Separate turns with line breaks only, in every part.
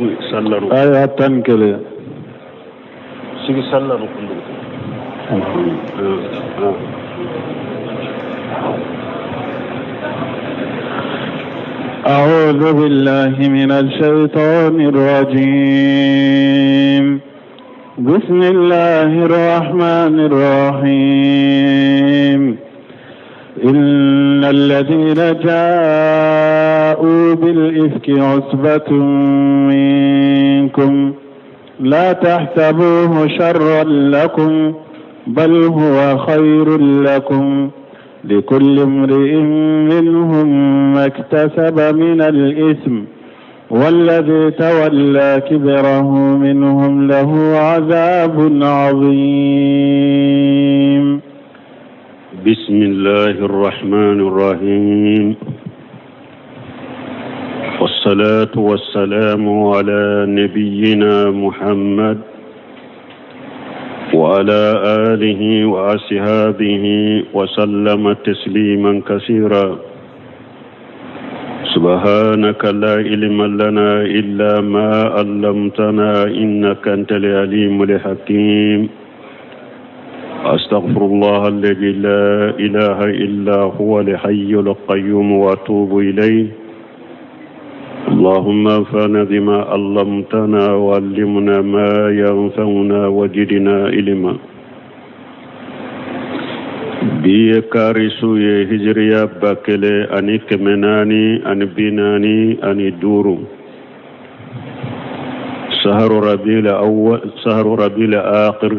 Aya 11.
Sigi sallaro kundugu.
أعوذ بالله من الشيطان الرجيم. بسم الله الرحمن الرحيم. إن الذين جاءوا بالإفك عصبة منكم لا تحسبوه شرا لكم بل هو خير لكم. لكل امرئ منهم ما اكتسب من الإثم والذي تولى كبره منهم له عذاب عظيم.
بسم الله الرحمن الرحيم، والصلاة والسلام على نبينا محمد وعلى آله وأصحابه وسلم تسليما كثيرا. سبحانك لا علم لنا إلا ما علمتنا إنك أنت العليم الحكيم. أستغفر الله الذي لا إله إلا هو الحي القيوم وأتوب إليه. اللهم انفعنا بما علمتنا وعلمنا ما ينفعنا وزدنا علما. Bi ye kari su ye, hijiriya 1445, sahru rabil awwal, sahru rabil akhir,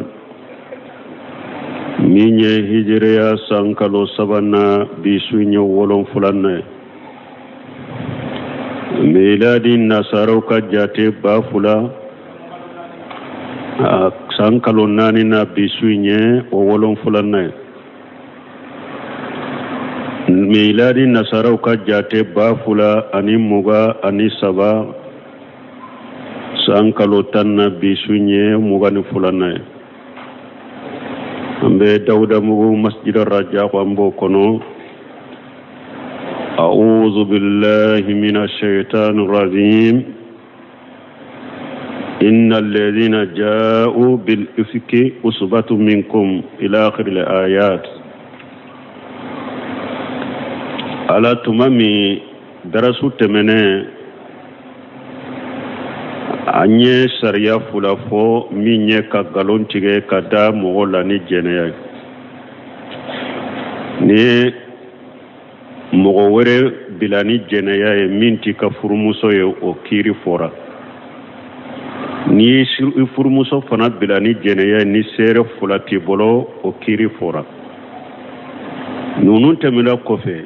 min ye hijiriya san kalo sabanan, bi su ye wolonfilanan ye. Miladi nasaraw ka jate 2000 san kalo naani na, bi su ye o wolonfilanan ye. Miladi nasaraw ka jate 2023 san kalo 10 na, bi su ye 22nan ye. An bɛ Dawudamugu masjid Raja, an b'o kɔnɔ. أعوذ بالله من الشيطان الرجيم. إن الذين جاءوا بالإفك عصبة منكم إلى آخر الآيات. Ala tuma min darasu tɛmɛnen, an ye sariya fila fɔ, min ye ka nkalon tigɛ ka da mɔgɔ la ni jɛnɛya ye. Ni ye mɔgɔ wɛrɛ bila ni jɛnɛya ye min t'i ka furumuso ye, o kiiri fɔra. N'i ye i furumuso fana bila ni jɛnɛya ye ni seere fila t'i bolo, o kiiri fɔra. Ninnu tɛmɛna kɔfɛ,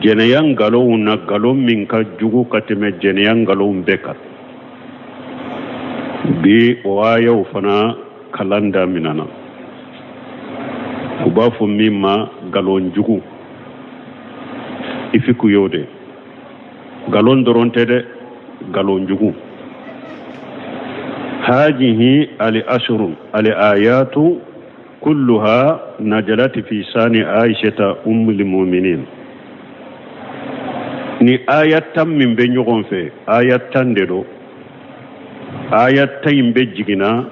jɛnɛya nkalonw na, nkalon min ka jugu ka tɛmɛ jɛnɛya nkalonw bɛɛ kan, bi o ayaw fana kalan daminɛna. U b'a fɔ min ma nkalon jugu, ifiku y'o de. Nkalon dɔrɔn tɛ dɛ, nkalon jugu. Hajihi ali ashuru ali ayatu kulluha najalat fi sani Aishata ummul mu'minin. Ni aya 10 min bɛ ɲɔgɔn fɛ, aya 10 de don. Aya 10 in bɛ jiginna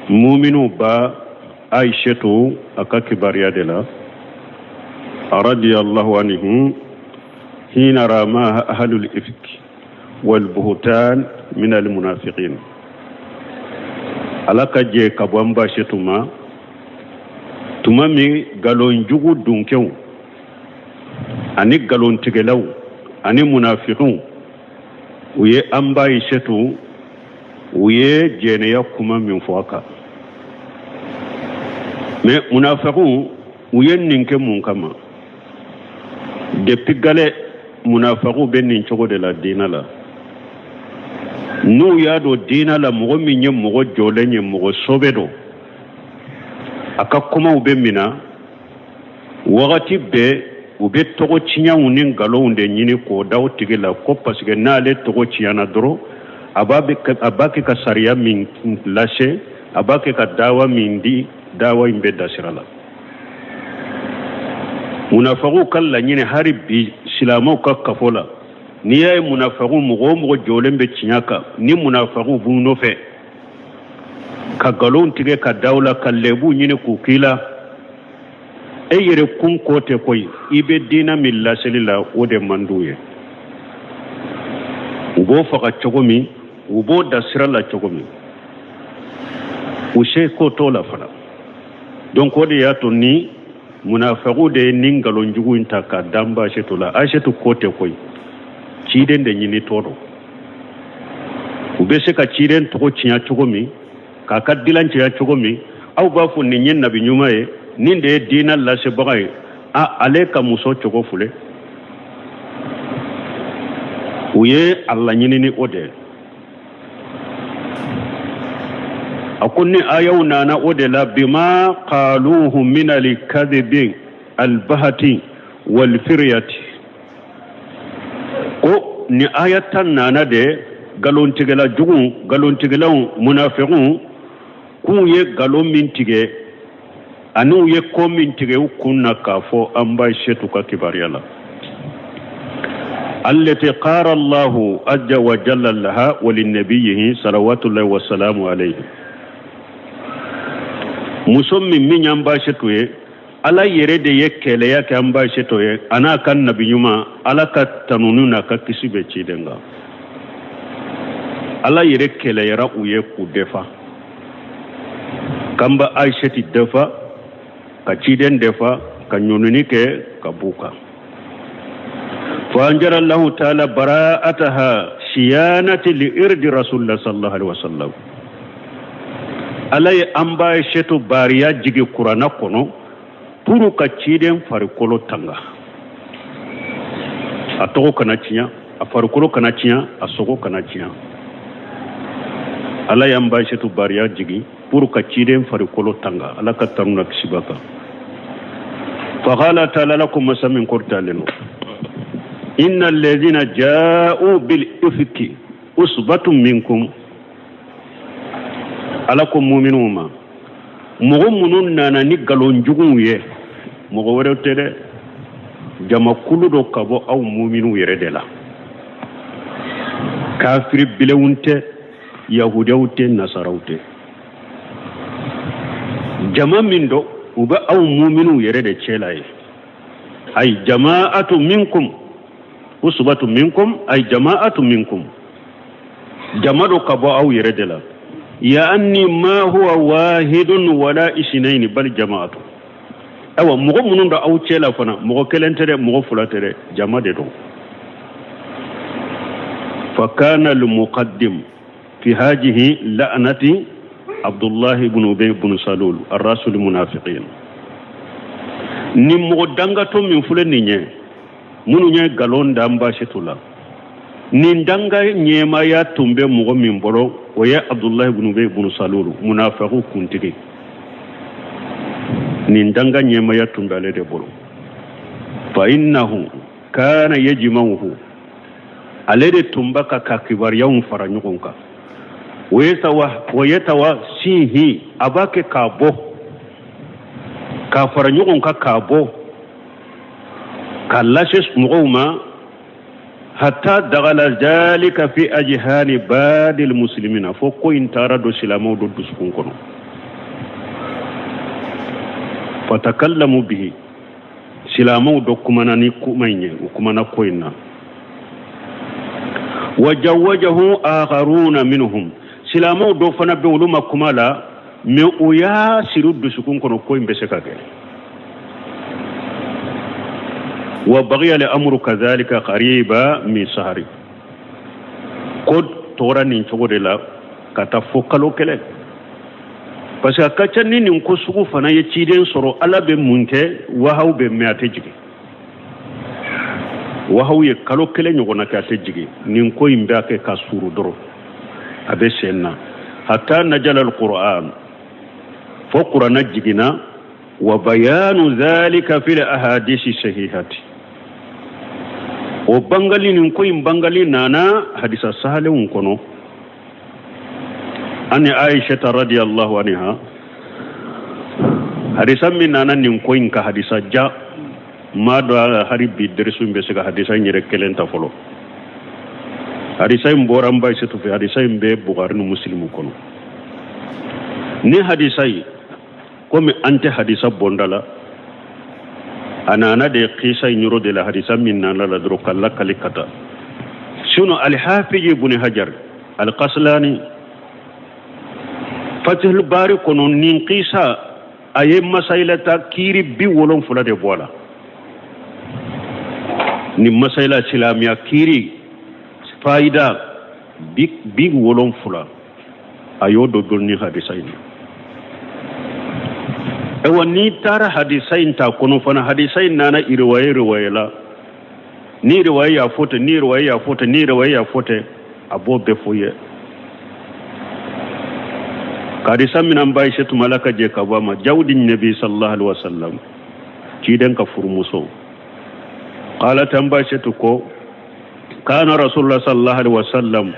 muminu ba Aishatu a ka kibaruya de la, radiyallahu anhu, hina ramaha ahlul ifk wal buhtan min al munafiqin. Ala ka jɛ ka bɔ an ba Aishatu ma tuma min nkalon jugu dunkɛw ani nkalontigɛlaw ani munafiqinw, u ye an ba Aishatu, u ye jɛnɛya kuma min fɔ a kan. Mais munafiqinw, u ye nin kɛ mun kama? Depuis galɛ, munafiqinw bɛ nin cogo de la diinɛ la. N'u y'a dɔn diinɛ la mɔgɔ min ye mɔgɔ jɔlen ye, mɔgɔ sɔbɛ don, a ka kumaw bɛ mina wagati bɛɛ, u bɛ tɔgɔ tiɲɛw ni nkalonw de ɲini k'o da o tigi la, ko parce que n'ale tɔgɔ tiɲɛna dɔrɔn, a b'a kɛ ka sariya min lase, a b'a kɛ ka dawa min di, dawa in bɛ da sira la. Munafagiw ka laɲini hali bi silamɛw ka kafo la. N'i y'a ye munafagiw, mɔgɔ o mɔgɔ jɔlen bɛ tiɲɛ kan, ni munafagiw b'u nɔfɛ ka nkalon tigɛ ka da u la, ka lɛbuw ɲini k'u k'i la, e yɛrɛ kun ko tɛ koyi, i bɛ diinɛ min laseli la, o de man d'u ye. U b'o faga cogo min, u b'o da sira la cogo min, u se ko t'o la fana. Donc o de y'a to ni munafagiw de ye nin nkalon jugu in ta ka da an ba Asetu la. Asetu ko tɛ koyi, ciden de ɲinitɔ don. U bɛ se ka ciden tɔgɔ tiɲɛ cogo min, k'a ka dilan tiɲɛ cogo min, aw b'a fɔ nin ye nabi ɲuman ye, nin de ye diinɛ lasebaga ye, a ale ka muso cogo filɛ. U ye a laɲini ni o de ye. A ko ni ayaw nana o de la, bima qaluhu min alkadhibi albahati walfiryati, ko ni aya 10 nana de nkalontigɛla jugu, nkalontigɛlaw, munafiqun, k'u ye nkalon min tigɛ ani u ye ko min tigɛ u kun na k'a fɔ an ba Asetu ka kibaruya la, allati qara Allahu azza wa jalla laha wa linnabiyihi salawatullahi wa salamu alayhi. Muso min y'an ba Asetu ye, Ala yɛrɛ de ye kɛlɛya kɛ an ba Asetu ye a n'a ka nabi ɲuman, Ala ka tanuni n'a ka kisi bɛ ciden kan. Ala yɛrɛ kɛlɛyara u ye k'u defa, k'an ba Aiseti defa, ka ciden defa, ka ɲɔnini kɛ ka b'u kan. Fa anjara Allahu taala bara'ataha siyanati li irdi rasulillah sallallahu alaihi wasallam. Ala ye an ba Aiseti bariya jigi kuranna kɔnɔ pour ka ciden farikolo tanga, a tɔgɔ kana tiɲɛ, a farikolo kana tiɲɛ, a sogo kana tiɲɛ. Ala y'an ba Aisatu bariya jigin pour ka ciden farikolo tanga, Ala ka tanu na kisi b'a kan. Faqala taala, Ala ko masa min kɔrɔtalen don, inna alladhina ja'u bil ifki usbatun minkum. Ala ko muminuw ma, mɔgɔ minnu nana ni nkalon juguw ye, mɔgɔ wɛrɛw tɛ dɛ, jamakulu dɔ ka bɔ aw muminuw yɛrɛ de la. Kafiri bilenw tɛ, yahudiyaw tɛ, nasaraw tɛ, jama min don, u bɛ aw muminuw yɛrɛ de cɛ la ye. Ay jama'atu minkum, usbatu minkum, ay jama'atu minkum, jama dɔ ka bɔ aw yɛrɛ de la. Yaani ma huwa wahidun wala isnaini bal jama'atu. Ayiwa, mɔgɔ minnu don aw cɛ la fana, mɔgɔ kelen tɛ dɛ, mɔgɔ fila tɛ dɛ, jama de don. Fa kana al-muqaddim fi hajihi la'nati Abdullah ibn Ubay ibn Salul ar-rasul munafiqin. Ni mɔgɔ dangatɔ min filɛ nin ye, minnu ye nkalon da an ba Asetu la, nin danga ɲɛmaaya tun bɛ mɔgɔ min bolo, o ye Abdullah ibn Ubay ibn Salul, munafiqu kuntigi. Nin danga ɲɛmaaya tun bɛ ale de bolo. Fa innahu kana yajma'uhu, ale de tun b'a ka kibaruyaw fara ɲɔgɔn kan. O ye tawa sinhi, a b'a kɛ k'a bɔ k'a fara ɲɔgɔn kan, k'a bɔ k'a lase mɔgɔw ma, hatta dagala zalika fi ajhani badil muslimina, fo ko in taara don silamɛw dɔ dusukun kɔnɔ. Fatakallamu bihi, silamɛw dɔ kumana ni kuma in ye, u kumana ko in na. Wa jawajahu akharuna minhum, silamɛw dɔ fana bɛ, olu ma kuma la, mais u y'a siri dusukun kɔnɔ ko in bɛ se ka kɛ. Wa bagiya le amru kazalika qariba min sahari, ko tora nin cogo de la ka taa fo kalo kelen, parce que a ka ca ni nin ko sugu fana ye ciden sɔrɔ, Ala bɛ mun kɛ? Wahaw bɛ mɛn, a tɛ jigin. Wahaw ye kalo kelen ɲɔgɔnna kɛ, a tɛ jigin. Nin ko in b'a kɛ ka suru dɔrɔn, a bɛ sen na, hatta najala alquran, fo kuranna jiginna. Wa bayanu zalika fil ahadisi sahihati, o bangali, nin ko in bangali nana hadisa sahalenw kɔnɔ. Ani Aishata radiyallahu anha, hadisa min nana nin ko in ka, hadisa ja ma dɔ, hali bi derisu in bɛ se ka hadisa in yɛrɛ kelen ta fɔlɔ. Hadisa in bɔra n ba Aisatu fɛ. Hadisa in bɛ Bukhari ni Muslimu kɔnɔ. Ni hadisa ye, komi an tɛ hadisa bonda la, a nana de kisa in yɔrɔ de la. Hadisa min nana la dɔrɔn ka lakali ka taa. Sinon Alhafiji Ibn Hajar Alkasilani, Fatihul Bari kɔnɔ, nin kisa a ye masayila ta kiiri 70 de bɔ a la. Nin masayila silamɛya kiiri fayida 70, a y'o dɔ dɔn ni hadisa in. Ayiwa, n'i taara hadisa in ta kɔnɔ fana, hadisa in nana riwaye riwaye la. Ni riwaye y'a fɔ ten, ni riwaye y'a fɔ ten, ni riwaye y'a fɔ ten, a b'o bɛɛ fɔ ye. Hadisa min an ba Aisatu ma, Ala ka jɛ ka bɔ a ma, zawji nabi sallallahu alaihi wasallam, ciden ka furumuso, qalat, an ba Aisatu ko, kana rasulullah sallallahu alaihi wasallam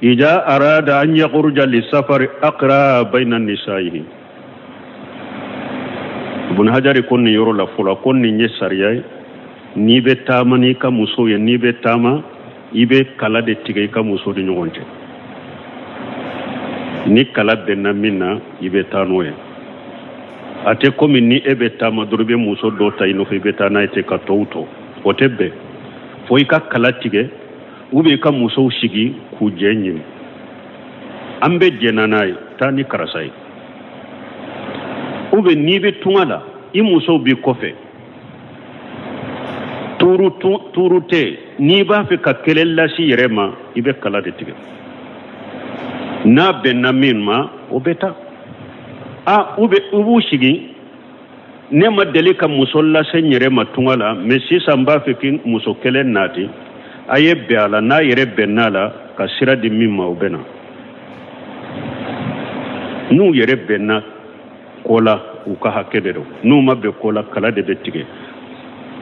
ida arada an yakhruja lisafari aqra bayna nisaihi. Ibn Hajari ko nin yɔrɔ la fɔlɔ, ko nin ye sariya ye. N'i bɛ taama n'i ka muso ye, n'i bɛ taama, i bɛ kala de tigɛ i ka muso ni ɲɔgɔn cɛ. Ni kala bɛnna min na, i bɛ taa n'o ye. A tɛ komi ni e bɛ taama dɔrɔn, i bɛ muso dɔ ta i nɔfɛ, i bɛ taa n'a ye ten ka tɔw to. O tɛ bɛn, fo i ka kala tigɛ ou bien i ka musow sigi k'u jɛ ɲini. An bɛ jɛnna n'a ye, taa ni karisa ye. Ou bien n'i bɛ tunga la, i musow b'i kɔfɛ, tuuru tuuru tɛ. N'i b'a fɛ ka kelen lasi yɛrɛ ma, i bɛ kala de tigɛ. N'a bɛnna min ma, o bɛ taa. A u bɛ u b'u sigi: ne ma deli ka muso lase n yɛrɛ ma tunga la, mais sisan n b'a fɛ k'i muso kelen nati. A ye bɛn a la, n'a yɛrɛ bɛnn'a la ka sira di min ma, o bɛ na. N'u yɛrɛ bɛnna ko la, u ka hakɛ de don. N'u ma bɛn ko la, kala de bɛ tigɛ.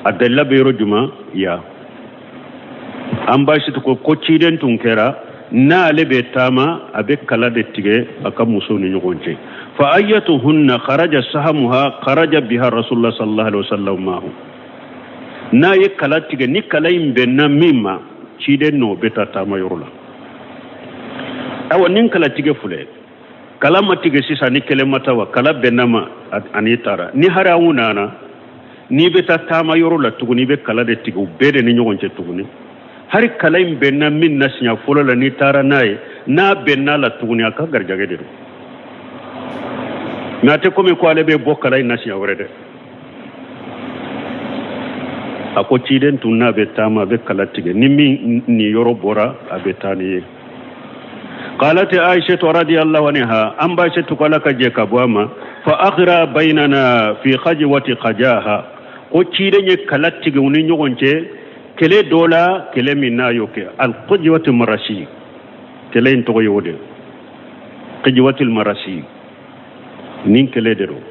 A dalila bɛ yɔrɔ jumɛn ya? An ba Aisatu ko ciden tun kɛra n'ale bɛ taama, a bɛ kala de tigɛ a ka musow ni ɲɔgɔn cɛ. Fa ayyatuhunna kharaja sahamuha kharaja biha rasulullah sallallahu alaihi wasallam maahu. N'a ye kala tigɛ, ni kala in bɛnna min ma, ciden n'o bɛ taa taama yɔrɔ la. Ayiwa, nin kala tigɛ filɛ, kala ma tigɛ sisan ni kelen ma taa wa, kala bɛnna ma ani taara. Ni hari anw nana, n'i bɛ taa taama yɔrɔ la tuguni, i bɛ kala de tigɛ u bɛɛ de ni ɲɔgɔn cɛ tuguni. Hari kala in bɛnna min na siɲɛ fɔlɔ la, n'i taara n'a ye, n'a bɛnna la tuguni, a ka garijɛgɛ de don. Mais a tɛ komi ko ale bɛ bɔ kala in na siɲɛ wɛrɛ dɛ. A ko ciden tun n'a bɛ taama, a bɛ kala tigɛ, ni min nin yɔrɔ bɔra, a bɛ taa ni ye. Qalat Aishatu radiyallahu anha, an ba Aishatu ko, Ala ka jɛ ka bɔ a ma, fa aghra bainana fi khajwati khajaha. Ko ciden ye kala tigɛ u ni ɲɔgɔn cɛ kɛlɛ dɔ la, kɛlɛ min n'a y'o kɛ alkhajwati marasi. Kɛlɛ in tɔgɔ ye o de, khajwatil marasi. Nin kɛlɛ de don.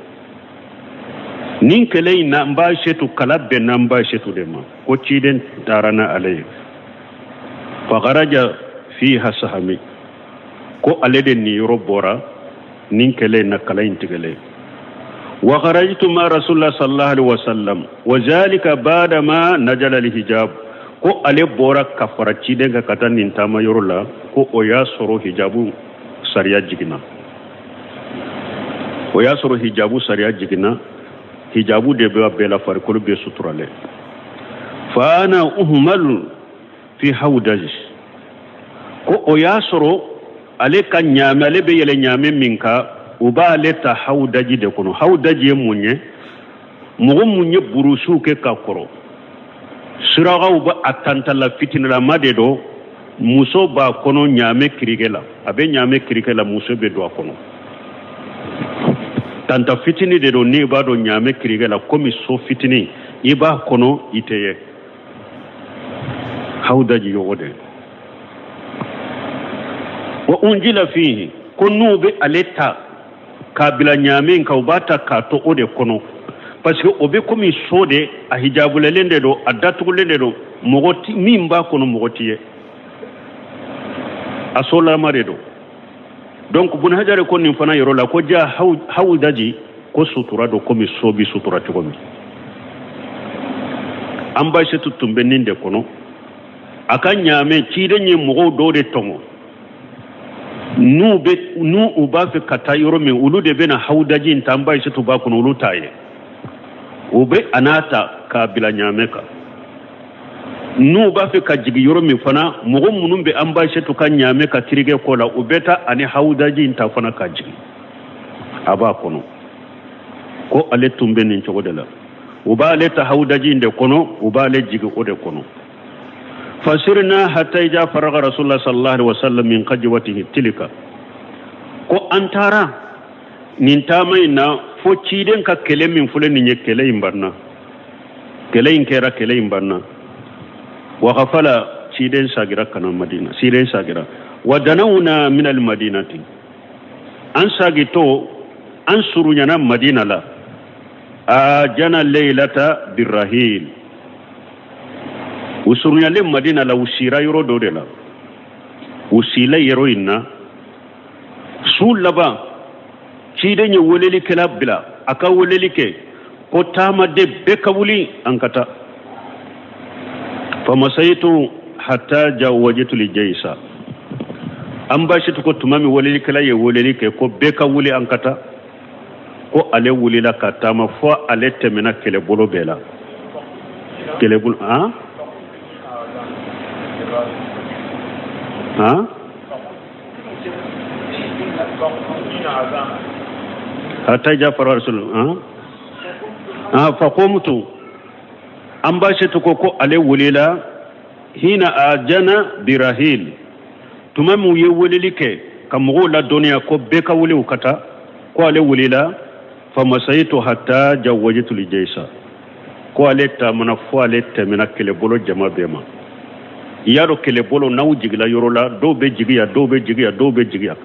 Nin kɛlɛ in na, n ba Aishatu, kala bɛnna n ba Aishatu de ma, ko ciden taara na ale ye. Fa kharaja fiha sahami, ko ale de nin yɔrɔ bɔra nin kɛlɛ in na, kala in tigɛlen. Wa kharajtu ma rasulullah sallallahu alaihi wasallam wa zalika ba'da ma najala alhijab. Ko ale bɔra ka fara ciden kan ka taa nin taama yɔrɔ la, ko o y'a sɔrɔ hijabu sariya jiginna. O y'a sɔrɔ hijabu sariya jiginna. Hijabu de bɛ bɛɛ la, farikolo bɛ suturalen. Fa ana uhmalu fi hawdaj. Ko o y'a sɔrɔ ale ka ɲaamɛ, ale bɛ yɛlɛ ɲaamɛ min kan, u b'ale ta hawdaji de kɔnɔ. Hawdaji ye mun ye? Mɔgɔ mun ye burusiw kɛ ka kɔrɔ, surakaw bɛ a tantala fitinilama de don. Muso b'a kɔnɔ ɲaamɛ kirike la, a bɛ ɲaamɛ kirike la, muso bɛ don a kɔnɔ. Tanta fitini de don. N'i b'a dɔn ɲaamɛ kirike la komi so fitini, i b'a kɔnɔ, i tɛ ye. Hawdaji yogo de wa unjila fihi. Ko n'u bɛ ale ta k'a bila ɲaamɛ in kan, u b'a ta k'a to o de kɔnɔ, parce que o bɛ komi so de, a hijabulelen de don, a datugulen de don, mɔgɔ min b'a kɔnɔ, mɔgɔ ti ye, a solama de don. Donc Bun Hajari ko nin fana yɔrɔ la, ko ja hawdaji, ko sutura don komi so bi sutura cogo min. An ba Aisatu tun bɛ nin de kɔnɔ. A ka ɲaamɛ ciden ye mɔgɔw dɔw de tɔmɔ n'u bɛ n'u u b'a fɛ ka taa yɔrɔ min, olu de bɛna hawudaji in ta. An ba Aisatu b'a kɔnɔ, olu t'a ye. U bɛ a n'a ta k'a bila ɲaamɛ kan. N'u b'a fɛ ka jigin yɔrɔ min fana, mɔgɔ minnu bɛ an ba Aisatu ka ɲaamɛ ka tirige kɔ la, u bɛ taa ani hawudaji in ta fana ka jigin, a b'a kɔnɔ. Ko ale tun bɛ nin cogo de la, u b'ale ta hawudaji in de kɔnɔ, u b'ale jigin o de kɔnɔ. Fasirna hatta ija faraga rasulullah sallallahu alaihi wasallam min qajwatihi tilka. Ko an taara nin taama in na fo ciden ka kɛlɛ min filɛ nin ye, kɛlɛ in banna, kɛlɛ in kɛra, kɛlɛ in banna. Wa ghafala, ciden sagira ka na Madina, ciden sagira. Wa danawna min al madinati, an sagitɔ, an surunyana Madina la. A jana leylata birrahil, u surunyalen Madina la, u sira yɔrɔ dɔ de la. U sila yɔrɔ in na su laban, ciden ye welelikɛla bila a ka weleli kɛ ko taamaden bɛɛ ka wuli, an ka taa. Famasayitu hatta jawajtu li jaysa. An ba Aisatu ko tuma min welelikɛla ye weleli kɛ ko bɛɛ ka wuli, an ka taa, ko ale wulila ka taama fo ale tɛmɛna kɛlɛbolo bɛɛ la, kɛlɛbolo han han hatta jafara rasul han han faqumtu. An ba Aisatu ko ale wulila hina ajana birahil, tuma min u ye weleli kɛ ka mɔgɔw ladɔnniya ko bɛɛ ka wuli, u ka taa, ko ale wulila. Famasayitu hatta jawajitu li jaysa, ko ale taamana fo ale tɛmɛna kɛlɛbolo jama bɛɛ ma. I y'a dɔn kɛlɛbolo, n'aw jigila yɔrɔ la, dɔw bɛ jigin yan, dɔw bɛ jigin yan, dɔw bɛ jigin yan.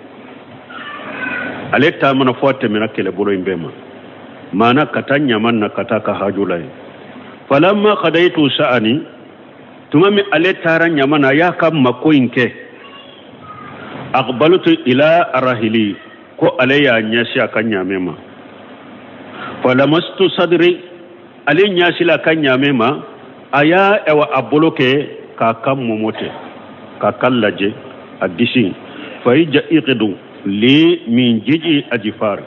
Ale taamana fo a tɛmɛna kɛlɛbolo in bɛɛ ma, maana ka taa ɲama na, ka taa ka haju la yen. Falamma qadaytu sa'ani, tuma min ale taara ɲama na, a y'a ka mako in kɛ. Aqbaltu ila arahili, ko ale y'a ɲɛsin a ka ɲaamɛ ma. Falamastu sadri, ale ɲɛsila a ka ɲaamɛ ma, a y'a ɛwa a bolo kɛ k'a ka mɔmɔ tɛ k'a ka lajɛ a disi. Fayija iqidu li min jiji ajifar.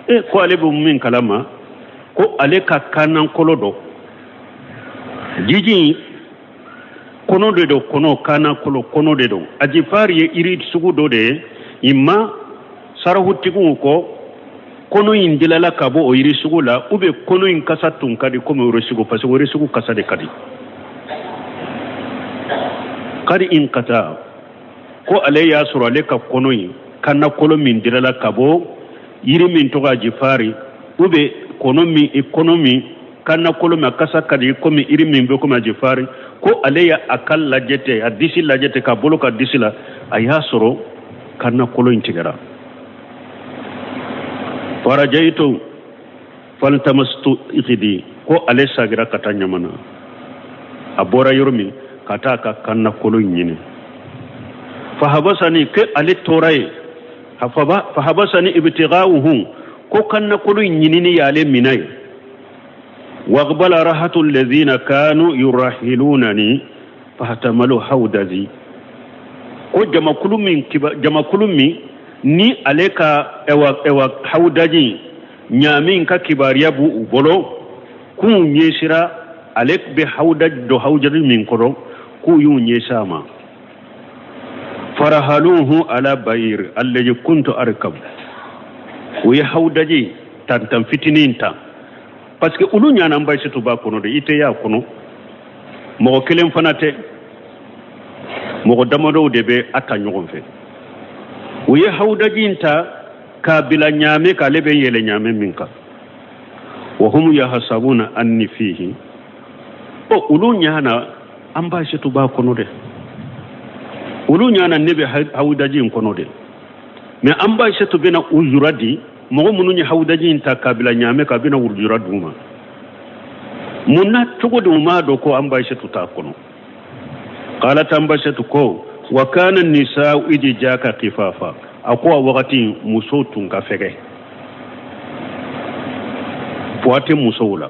E ko ale bɛ min kalama, ko ale ka kannankolo dɔ jiji kɔnɔ de don, kɔnɔ kannakolo kɔnɔ de don. Ajifari ye yiri sugu dɔ de ye. Imma sarahutigiw ko kɔnɔ in dilala ka bɔ o yiri sugu la, ou bien kɔnɔ in kasa tun ka di komi yiri sugu, parce que yiri sugu kasa de ka di. Kadi in kata ko ale y'a sɔrɔ ale ka kɔnɔ in kannakolo min dilala ka bɔ yiri min tɔgɔ ajifari, ou bien kɔnɔ min i kɔnɔ min kannakolo min a kasa ka di komi yiri min bɛ komi ajifari, ko ale y'a a ka lajɛ tɛ, a disi lajɛ tɛ, ka bolo ka disi la, a y'a sɔrɔ kannakolo in tigɛra. Farajaitu faltamastu iqidi, ko ale sagira ka taa ɲamana, a bɔra yɔrɔ min, ka taa a ka kannakolo in ɲini. Fahabasani, ke ale tora yen. Fahabasani ibtigauhu, ko kannakolo in ɲinini y'ale minɛ ye. Waqbala rahatu alladhina kanu yurahilunani fahtamalu hawdazi, ko jamakulu min kiba, jamakulu min ni ale ka ɛwa ɛwa hawdaji ɲaami ka kibariya b'u u bolo, k'u ɲɛsira ale bɛ hawdaji dɔ hawdaji min kɔrɔ, k'u y'u ɲɛsin a ma. Farahaluhu ala bayir allazi kuntu arkab, u ye hawdaji tantan fitinin ta, parce que olu ɲana an ba Aisatu b'a kɔnɔ de, i tɛ y'a kɔnɔ, mɔgɔ kelen fana tɛ, mɔgɔ damadɔw de bɛ a ta ɲɔgɔn fɛ. U ye hawdaji in ta k'a bila ɲaame k'ale bɛ yɛlɛ ɲaame min kan. Wa hum yahsabuna anni fihi, ɔ olu ɲana an ba Aisatu b'a kɔnɔ dɛ, olu ɲana ne bɛ hawdaji in kɔnɔ dɛ. Mais an ba Aisatu bɛna ujura di mɔgɔ minnu ye hawdaji in ta k'a bila ɲaame kan, a bɛna ujura d'u ma. Mun na, cogo di u m'a dɔn ko an ba Aisatu t'a kɔnɔ? Qalat, an ba Aisatu ko wa kana nisa'u idi jaka kifafa, a ko a wagati musow tun ka fɛgɛ, poids tɛ musow la,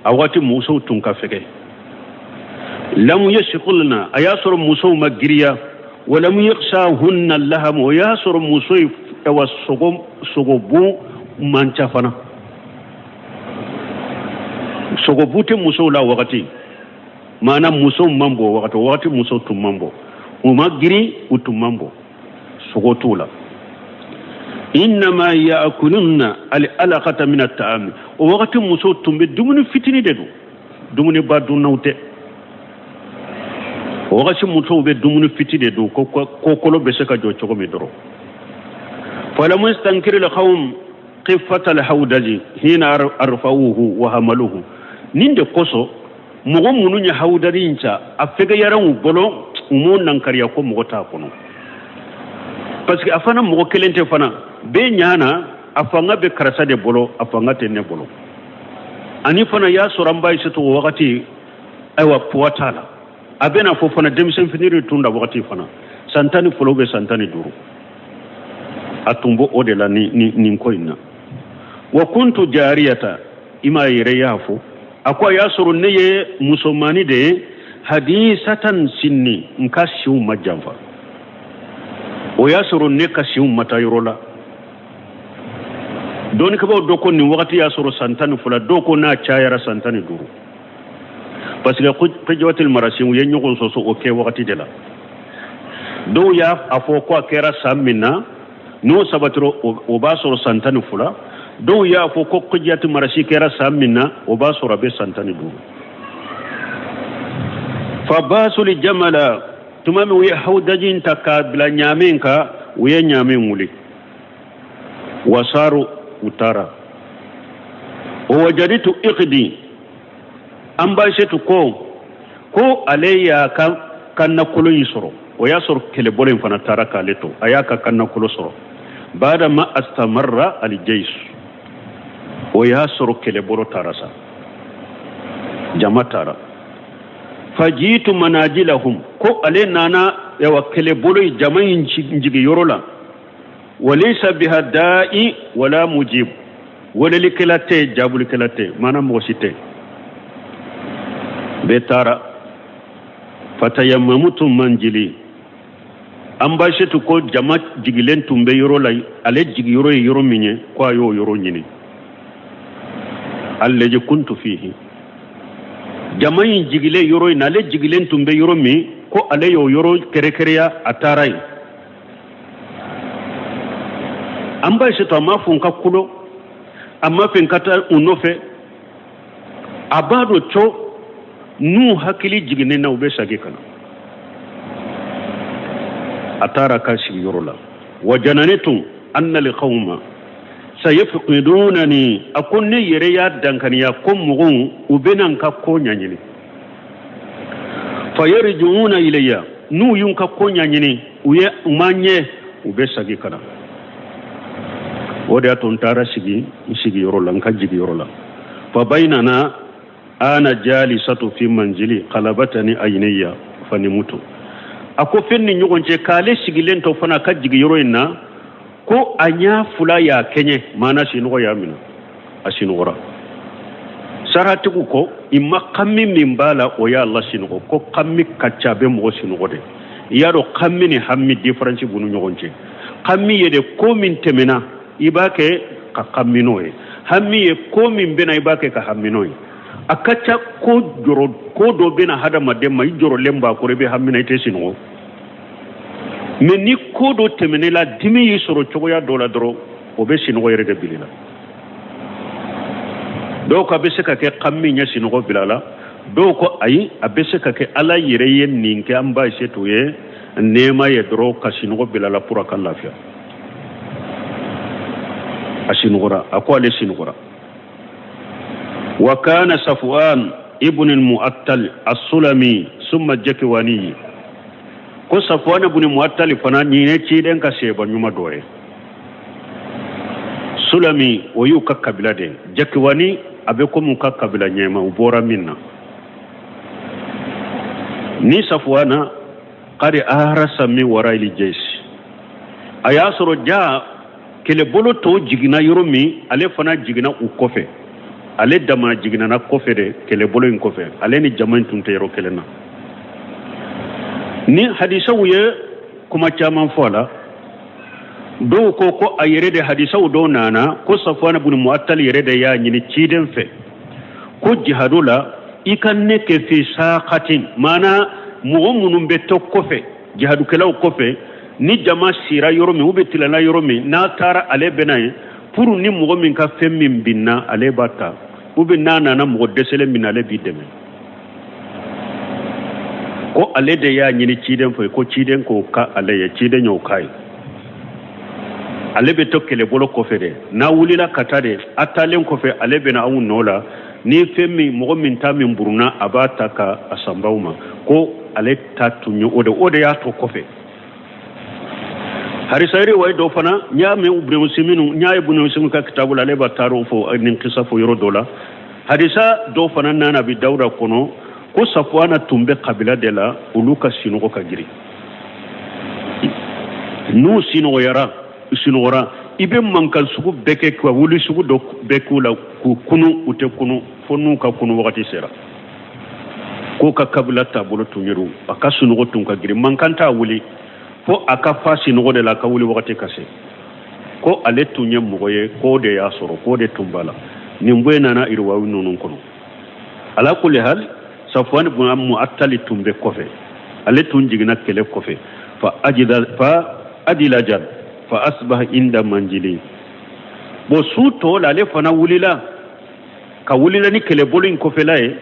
a wagati musow tun ka fɛgɛ. Lamu yasqulna, a y'a sɔrɔ musow ma giriya. Wa lam yaghshahunna laham, o y'a sɔrɔ muso ye awa sogobu man ca fana, sogobu tɛ musow la wagati, maana musow man bon wagati, wagati musow tun man bon, u ma girin, u tun man bon, sogo t'u la. Innama ya'kulunna al-alaqata min at-ta'am, o wagati musow tun bɛ dumuni fitini de dun, dumuni ba dunnaw tɛ. O wagati musow bɛ dumuni fiti de dun, ko kolo bɛ se ka jɔ cogo min dɔrɔn. Falam yastankiri al-qawm qifata al-hawdaji hina arfa'uhu wa hamaluhu. Nin de kosɔn mɔgɔ minnu ye hawudari in ca, a fɛgɛyara u bolo, u m'o nankariya ko mɔgɔ t'a kɔnɔ, parce que a fana mɔgɔ kelen tɛ fana, bɛɛ ɲana, a fanga bɛ karisa de bolo, a fanga tɛ ne bolo. Ani fana y'a sɔrɔ an ba Aïssatu o wagati, ayiwa, poids t'a la, a bɛna fɔ fana denmisɛn fitinin tun da wagati fana, san 12 bɛ san 15, a tun b'o o de la ni nin ko in na. Wa kuntu jariyata, i m'a yɛrɛ y'a fɔ, a ko a y'a sɔrɔ ne ye musomani de ye, hadisatan sinni, n ka siw ma janfa, o y'a sɔrɔ ne ka siw ma taa yɔrɔ la. Dɔnnikɛbaaw dɔ ko nin wagati y'a sɔrɔ san 12, dɔw ko n'a cayara san 15, parce que Qijwatul Marasi u ye ɲɔgɔn sɔsɔ o kɛ wagati de la. Dɔw y'a fɔ ko a kɛra san min na n'o sabatira, o b'a sɔrɔ san 12. Dɔw y'a fɔ ko Qijwatul Marasi kɛra san min na, o b'a sɔrɔ a bɛ san 15. Fa basuli jamala, tuma min u ye hawdaji in ta k'a bila ɲaamɛ kan, u ye ɲaamɛ wuli, wasaru, u taara. O wajaditu iqdi, an ba Aïssatu ko ale y'a ka kannakolo in sɔrɔ, o y'a sɔrɔ kɛlɛbolo in fana taara k'ale to, a y'a ka kannakolo sɔrɔ. Bada ma astamarra aljais, o y'a sɔrɔ kɛlɛbolo taara sa, jama taara. Fajitu manajilahum, ko ale nana yawa kɛlɛbolo in jama in jigi yɔrɔ la. Walaysa biha da'i wala mujib, welelikɛla tɛ, jaabulikɛla tɛ, maana mɔgɔ si tɛ, bɛɛ taara. Fatayammamutu manjili, an ba Aïssatu ko jama jigilen tun bɛ yɔrɔ la, ale jigiyɔrɔ ye yɔrɔ min ye, ko a y'o yɔrɔ ɲini. Allazi kuntu fihi, jama in jigilen yɔrɔ in na, ale jigilen tun bɛ yɔrɔ min, ko ale y'o yɔrɔ kɛrɛkɛrɛya, a taara yen. An ba Aïssatu a m'a fɔ n ka kulo, a m'a fɛ n ka taa u nɔfɛ, a b'a dɔn co n'u hakili jiginnen na, u bɛ segin ka na. A taara ka sigiyɔrɔ la. Wa jananitu anna alqawma sayafqidunani, a ko ne yɛrɛ y'a dankaniya ko mɔgɔw u bɛna n ka ko ɲɛɲini. Fayarji'una ilayya, n'u y'u ka ko ɲɛɲini, u ye u ma ɲɛ, u bɛ segin ka na. O de y'a to n taara sigi n sigiyɔrɔ la, n ka jigiyɔrɔ la. Fa baynana ana jalisatu fi manzili qalabatani ayniya fanimutu. A ko fɛn ni ɲɔgɔn cɛ k'ale sigilen to fana ka jigiyɔrɔ in na, ko a ɲa fila y'a kɛɲɛ, maana sinɔgɔ y'a minɛ, a sinɔgɔra. Saratigiw ko i ma kami min b'a la, o y'a la sinɔgɔ, ko kami ka ca, bɛ mɔgɔ sinɔgɔ de. I y'a dɔn kami ni hami différence b'u ni ɲɔgɔn cɛ. Kami ye de ko min tɛmɛna, i b'a kɛ ka kami n'o ye. Hami ye ko min bɛna, i b'a kɛ ka hami n'o ye. A ka ca ko jɔrɔ, ko dɔ bɛna hadamaden ma, i jɔrɔlen b'a kɔrɔ, i bɛ hami na, i tɛ sinɔgɔ. Mais ni ko dɔ tɛmɛn'i la, dimi y'i sɔrɔ cogoya dɔ la dɔrɔn, o bɛ sinɔgɔ yɛrɛ de bila i la. Dɔw ko a bɛ se ka kɛ kami ɲɛ sinɔgɔ bila la, dɔw ko ayi, a bɛ se ka kɛ Ala yɛrɛ ye nin kɛ an ba Aïssatu ye nɛɛma ye dɔrɔn ka sinɔgɔ bila la pour a ka lafiya. A sinɔgɔra, a ko ale sinɔgɔra. Wa kana Safwan ibn al-Mu'attal as-Sulami summa Jakwani, ko Safwan ibn Mu'attal fana nin ye ciden ka seba ɲuman dɔ ye. Sulami o y'u ka kabila de ye, Jakwani a bɛ komi u ka kabila ɲɛma, u bɔra min na. Ni Safwana qad ahrasa min wara'il jaysh, a y'a sɔrɔ ja kɛlɛbolo tɔw jiginna yɔrɔ min, ale fana jiginna u kɔfɛ, ale dama jiginna kɔfɛ de, kɛlɛbolo in kɔfɛ, ale ni jama in tun tɛ yɔrɔ kelen na. Ni hadisaw ye kuma caman fɔ a la, dɔw ko ko a yɛrɛ de, hadisaw dɔw nana ko Safwana bun Mu'attal yɛrɛ de y'a ɲini ciden fɛ ko jihadu la i ka ne kɛ fi saqatin, maana mɔgɔ minnu bɛ to kɔfɛ, jihadukɛlaw kɔfɛ, ni jama sira yɔrɔ min u bɛ tilala yɔrɔ min, n'a taara ale bɛ na yen pour ni mɔgɔ min ka fɛn min binna ale b'a ta, ou bien n'a nana mɔgɔ dɛsɛlen min na ale b'i dɛmɛ. Ko ale de y'a ɲini ciden fɛ ko ciden k'o ka ale ye, ciden y'o k'a ye. Ale bɛ to kɛlɛbolo kɔfɛ de, n'a wulila ka taa de, a taalen kɔfɛ ale bɛ na aw nɔ la, ni fɛn min mɔgɔ min ta min burunna a b'a ta ka a sanbaw ma. Ko ale ta tun ye o de, o de y'a to kɔfɛ. Hadisa riwaye dɔ fana n y'a mɛn Ibn Usaymin, n y'a ye Ibn Usaymin ka kitabu la, ale b'a taar'o fɔ nin kisa fɔ yɔrɔ dɔ la. Hadisa dɔ fana nana Abi Dawuda kɔnɔ ko Safwana tun bɛ kabila de la, olu ka sinɔgɔ ka girin. N'u sinɔgɔyara, sinɔgɔra, i bɛ mankan sugu bɛɛ kɛ ka wuli sugu dɔ bɛɛ k'u la k'u kunu, u tɛ kunu fo n'u ka kunu wagati sera. K'o ka kabila taabolo tun ye a ka sunɔgɔ tun ka girin, mankan t'a wuli fo a ka fa sinɔgɔ de la, a ka wuli wagati ka se. Ko ale tun ye mɔgɔ ye k'o de y'a sɔrɔ, k'o de tun b'a la. Nin bɛɛ nana iriwayu ninnu kɔnɔ. Ala kulli hal, Safwan ibn Mu'attal tun bɛ kɔfɛ, ale tun jiginna kɛlɛ kɔfɛ. Fa ajida fa adilaja fa asbaha inda manjili. Bon, su tɔ la ale fana wulila ka wulila ni kɛlɛbolo in kɔfɛla ye.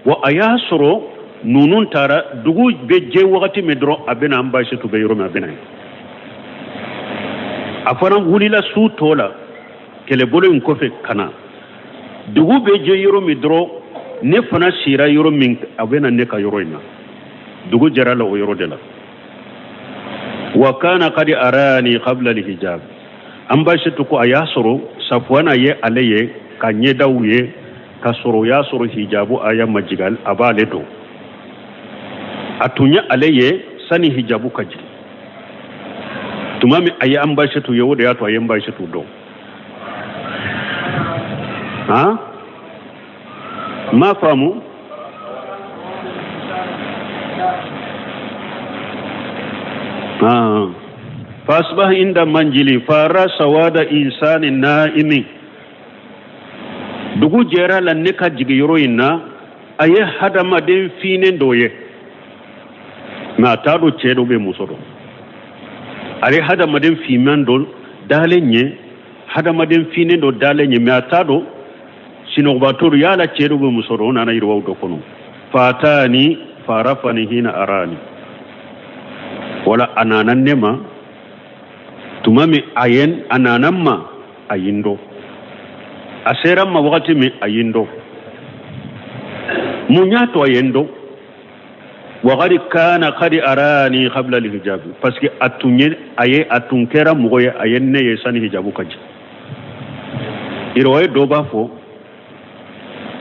Wa a y'a sɔrɔ ninnu taara, dugu bɛ jɛ wagati min dɔrɔn a bɛna an baasi tun bɛ yɔrɔ min a bɛna yen. A fana wulila su tɔ la kɛlɛbolo in kɔfɛ ka na, dugu bɛ jɛ yɔrɔ min dɔrɔn ne fana sira yɔrɔ min a bɛna ne ka yɔrɔ in na. Dugu jɛra la o yɔrɔ de la. Wa kana qad arani qabla alhijab. An baasi to ko a y'a sɔrɔ Safwana ye ale ye ka ɲɛdaw ye ka sɔrɔ o y'a sɔrɔ hijabu aya ma jigin, a b'ale dɔn. A tun ye ale ye sani hijabu ka jigin. Tuma min a ye an baasi to ye, o de y'a to a ye n baasi to dɔn. Han ma faamu. Fasbah inda manjili fara sawada insani naimi. Dugu jɛra la ne ka jigin yɔrɔ in na, a ye hadamaden finen dɔ ye, mɛ a t'a dɔn cɛ dɔ bɛ muso dɔ. Ale hadamaden finman dɔ dalen ye, hadamaden finen dɔ dalen ye, mɛ a t'a dɔn sinɔgɔbatɔ don, yala cɛ dɔ bɛ muso dɔ. O nana yiriwaw dɔ kɔnɔ. Fatani farafani hina arani. Wala a nana ne ma tuma min a ye, a nana n ma a ye n dɔn. A sera n ma wagati min a ye n dɔn. Mun y'a to a ye n dɔn? Wagadi kana kadi arani qabla alhijab, parce que a tun ye a ye, a tun kɛra mɔgɔ ye, a ye ne ye sani hijabu ka jigin. Iriwaye dɔ b'a fɔ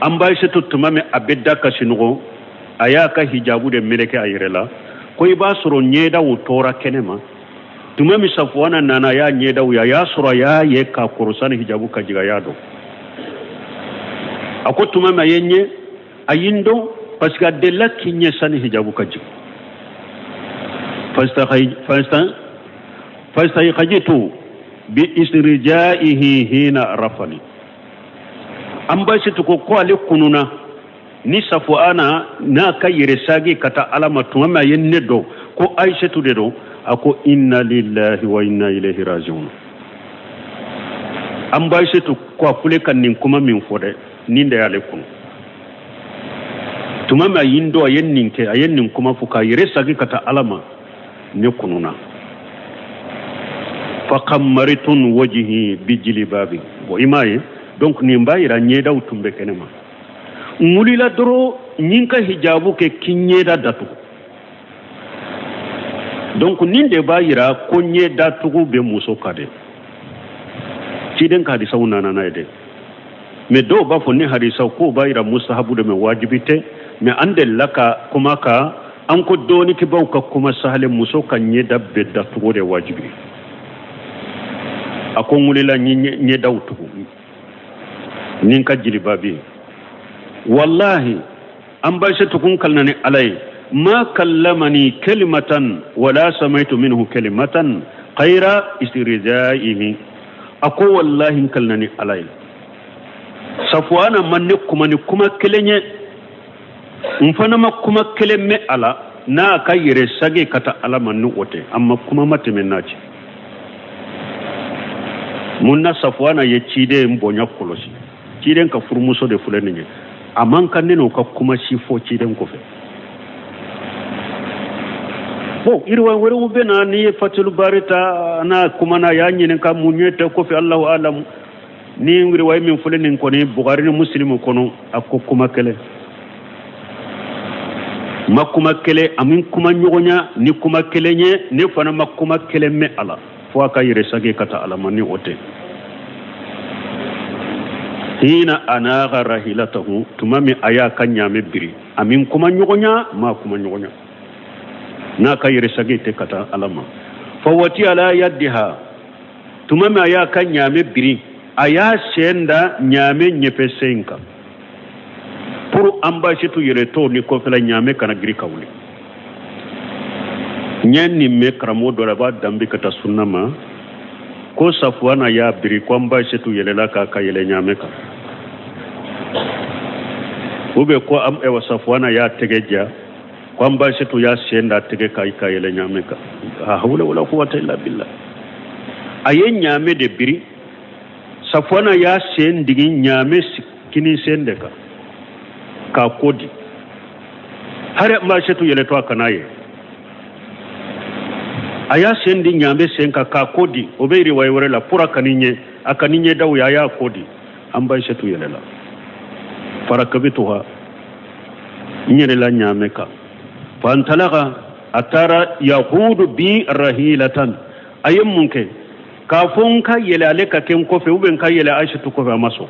an Aïssatou tuma min a bɛ da ka sinɔgɔ, a y'a ka hijabu de meleke a yɛrɛ la, ko i b'a sɔrɔ ɲɛdaw tora kɛnɛ ma. Tuma min Safwana nana a y'a ɲɛdaw ye, a y'a sɔrɔ a y'a ye k'a kɔrɔ sani hijabu ka jigin, a y'a dɔn. A ko tuma min a ye n ye, a ye n dɔn parce que a delila k'i ɲɛ sani hijabu ka jigin. Fastaykajitu bi isrijaihi hina arafani. An Aïssatou ko ko ale kununa ni Safwana n'a ka yɛrɛ sagi ka taa Ala ma tuma min a ye ne dɔn ko Aïssatou de don, a ko inna lillahi wa inna ilayhi rajiun. An Aïssatou ko a fule ka nin kuma min fɔ dɛ, nin de y'ale kunu. Tuma min a ye n dɔn, a ye nin kɛ, a ye nin kuma fɔ k'a yɛrɛ sagi ka taa Ala ma, ne kununa. Faqammaritun wajhi bijilibabi. Bon, i m'a ye, donc nin b'a yira ɲɛdaw tun bɛ kɛnɛ ma. N wulila dɔrɔn n ye n ka hijabu kɛ k'i ɲɛda datugu. Donc nin de b'a yira ko ɲɛda tugu bɛ muso kan dɛ. Ciden ka hadisaw nana n'a ye dɛ. Mais dɔw b'a fɔ ni hadisaw k'o b'a yira mustahabu de, mɛ wajibi tɛ. Mɛ an delila ka kuma ka an ko dɔɔnikɛbaw ka kuma sahale, muso ka ɲɛda bɛɛ datugu de wajibi. A ko n wulila n ye ɲɛdaw tugu ni n ka jilibabi ye. Wallahi an Aïssatou kun kalina ni Ala ye. Ma kallamani kalimatan wala samaitu minhu kalimatan ghayra istirjaihi. A ko wallahi n kalina ni Ala ye, Safuwana ma ne kuma ni kuma kelen ye, n fana ma kuma kelen mɛn a la n'a ka yɛrɛ sage ka taa Ala ma ni o tɛ. A ma kuma ma tɛmɛ n'a cɛ. Mun na Safuwana ye ciden bonya kɔlɔsi? Ciden ka furumuso de filɛ nin ye, a man kan ne n'o ka kuma si fɔ ciden kɔfɛ. Bon, iriwa wɛrɛw bɛ na, n'i ye Fatul Bari ta, n'a kumana, a y'a ɲininka mun ye tɛ kɔfɛ, Allahu alamu. Ni riwaye min filɛ nin kɔni Bukhari ni Muslimu kɔnɔ, a ko kuma kelen ma kuma kelen, a min kuma ɲɔgɔnya ni kuma kelen ye, ne fana ma kuma kelen mɛn a la fo a ka yɛrɛ sage ka taa Ala ma ni o tɛ. Hina anaga rahilatahu, tuma min a y'a ka ɲaamɛ biri, a min kuma ɲɔgɔnya ma kuma ɲɔgɔnya n'a ka yɛrɛ sage tɛ ka taa Ala ma. Fa wati ala yaddiha, tuma min a y'a ka ɲaamɛ biri, a y'a sen da ɲaamɛ ɲɛfɛ sen kan pour an baasitu yɛlɛtɔ ni kɔfɛla ɲaamɛ kana giri ka wuli. N ye nin mɛn karamɔgɔ dɔ la, a b'a danbe ka taa sunna ma, ko Safuwana y'a biri ko an baasitu yɛlɛla k'a ka yɛlɛ ɲaamɛ kan, ou bien ko ayiwa Safuwana y'a tɛgɛ ja ko an baasitu y'a sen da tɛgɛ kan ka yɛlɛ ɲaamɛ kan. La hawla wala quwwata illa billah. A ye ɲaamɛ de biri, Safuwana y'a sen digi ɲaamɛ kinin sen de kan k'a ko di hari an baasitu yɛlɛtɔ a kana ye. A y'a sen di ɲaamɛ sen kan k'a ko di, o bɛ riwaye wɛrɛ la pour a kan'i ɲɛ, a kan'i ɲɛ daw ye, a y'a ko di, an baasitu yɛlɛla. Farakabituha, n yɛlɛla ɲaamɛ kan. Fantalaga, a taara yahudu bi rahilatan. A ye mun kɛ k'a fɔ n ka yɛlɛ ale ka kɛ n kɔfɛ ou bien n ka yɛlɛ Aisatu kɔfɛ, a ma sɔn.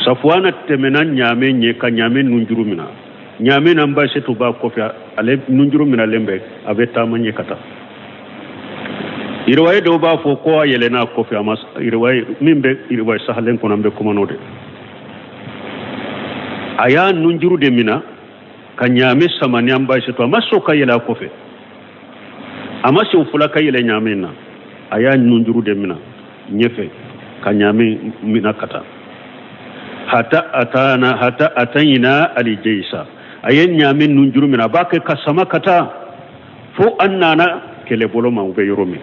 Safuwana tɛmɛna ɲaamɛ ɲɛ ka ɲaamɛ nunjuru minɛ, ɲaamɛ n'an baasitu b'a kɔfɛ, ale nunjuru minɛlen bɛ, a bɛ taama ɲɛ ka taa. Riwaye dɔw b'a fɔ ko a yɛlɛn'a kɔfɛ, a ma riwaye min bɛ riwaye sahalen kɔnɔ, an bɛ kuma n'o de. A y'a nunjuru de minɛ ka ɲaamɛ sama ni an baasitu, a ma sɔn ka yɛlɛ a kɔfɛ, a ma sɔn fula ka yɛlɛ ɲaamɛ na, a y'a nunjuru de minɛ ɲɛfɛ ka ɲaamɛ minɛ ka taa. Hata atana hata atayina alijeyisa, a ye ɲaamɛ nunjuru minɛ, a b'a kɛ ka sama ka taa fo an nana kɛlɛbolo ma, u bɛ yɔrɔ min.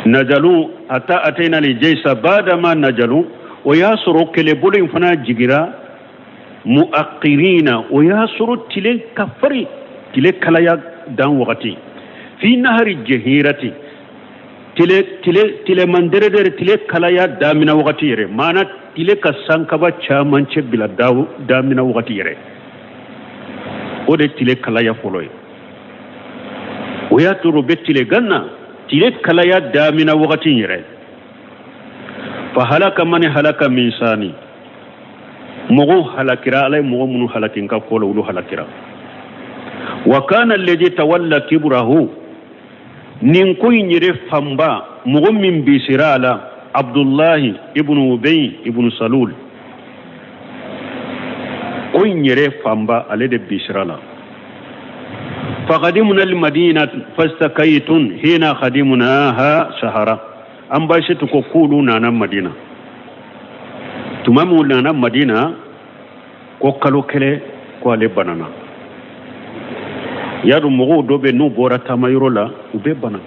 Najalu hata atayina alijeyisa badama najalu, o y'a sɔrɔ kɛlɛbolo in fana jigira muakirina, o y'a sɔrɔ tile ka farin, tile kalaya dan wagati, fi nahari jahirati, tile tile tile man dɛrɛdɛrɛ, tile kalaya damina wagati yɛrɛ, maana tile ka sankaba caman cɛ bila damina wagati yɛrɛ, o de tile kalaya fɔlɔ ye. O y'a to o bɛ tile ganna, tile kalaya damina wagati yɛrɛ. Fa halaka man halaka min sani, mɔgɔw halakira, Ala ye mɔgɔ minnu halaki n ka ko la, olu halakira. Wa kana alladhi tawalla kibrahu, nin ko in yɛrɛ fanba mɔgɔ min bisira a la, Abdullahi ibn Ubay ibn Salul, ko in yɛrɛ fanba ale de bisira la. Faqadimna almadina fastakaytun hina khadimnaha sahara, an baasitu ko k'olu nana Madina. Tuma min nana Madina, ko kalo kelen ko ale banana. Y'a dɔn mɔgɔw dɔ bɛ n'u bɔra taamayɔrɔ la, u bɛ bana.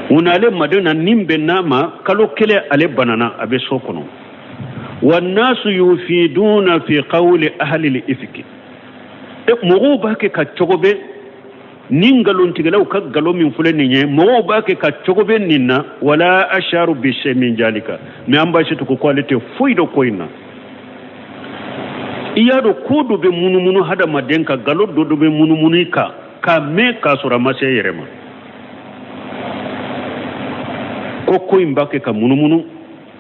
U nalen Madina nin bɛn n'a ma, kalo kelen ale banana, a bɛ so kɔnɔ. Wa nasu yufiduna fi qawli ahli al-ifki, mɔgɔw b'a kɛ ka cogo bɛ ni nkalontigɛlaw ka nkalon min filɛ nin ye, mɔgɔw b'a kɛ ka cogo bɛ nin na. Wala asharu bi shay min jalika, mais an baasitu ko k'ale tɛ foyi dɔn ko in na. I y'a dɔn ko dɔ bɛ munumunu hadamaden kan, nkalon dɔ dɔ bɛ munumunu i kan k'a mɛn k'a sɔrɔ a ma se e yɛrɛ ma. Ko in b'a kɛ ka munumunu,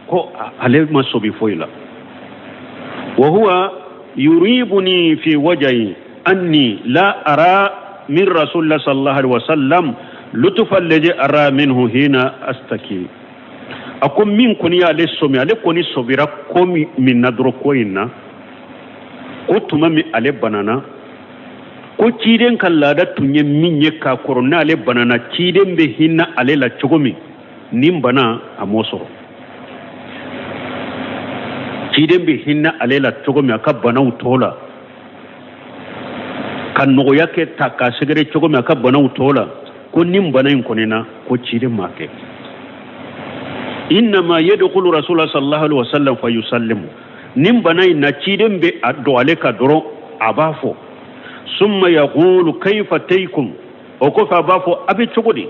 ko ale ma sɔbi foyi la. Wa huwa yuribuni fi wajhi anni la ara min rasulillah sallallahu alaihi wasallam lutufa alladhi ara minhu hina astaki. A ko min kɔni y'ale sɔmi, ale kɔni sɔbira ko min na dɔrɔn ko in na, Ko tuma min ale banana, ko ciden ka laada tun ye min ye k'a kɔrɔ, n'ale banana, ciden bɛ hinɛ ale la cogo min, nin bana a m'o sɔrɔ. Ciden bɛ hinɛ ale la cogo min a ka banaw tɔ la, ka nɔgɔya kɛ ta k'a sɛgɛrɛ cogo min a ka banaw tɔ la, ko nin bana in kɔni na, ko ciden m'a kɛ. Innama yadkhulu rasulullah sallallahu alaihi wasallam fa yusallimu. Nin bana in na, ciden bɛ a don ale kan dɔrɔn, a b'a fɔ summa yaqulu kayfa taykum. O kɔfɛ a b'a fɔ a bɛ cogo di,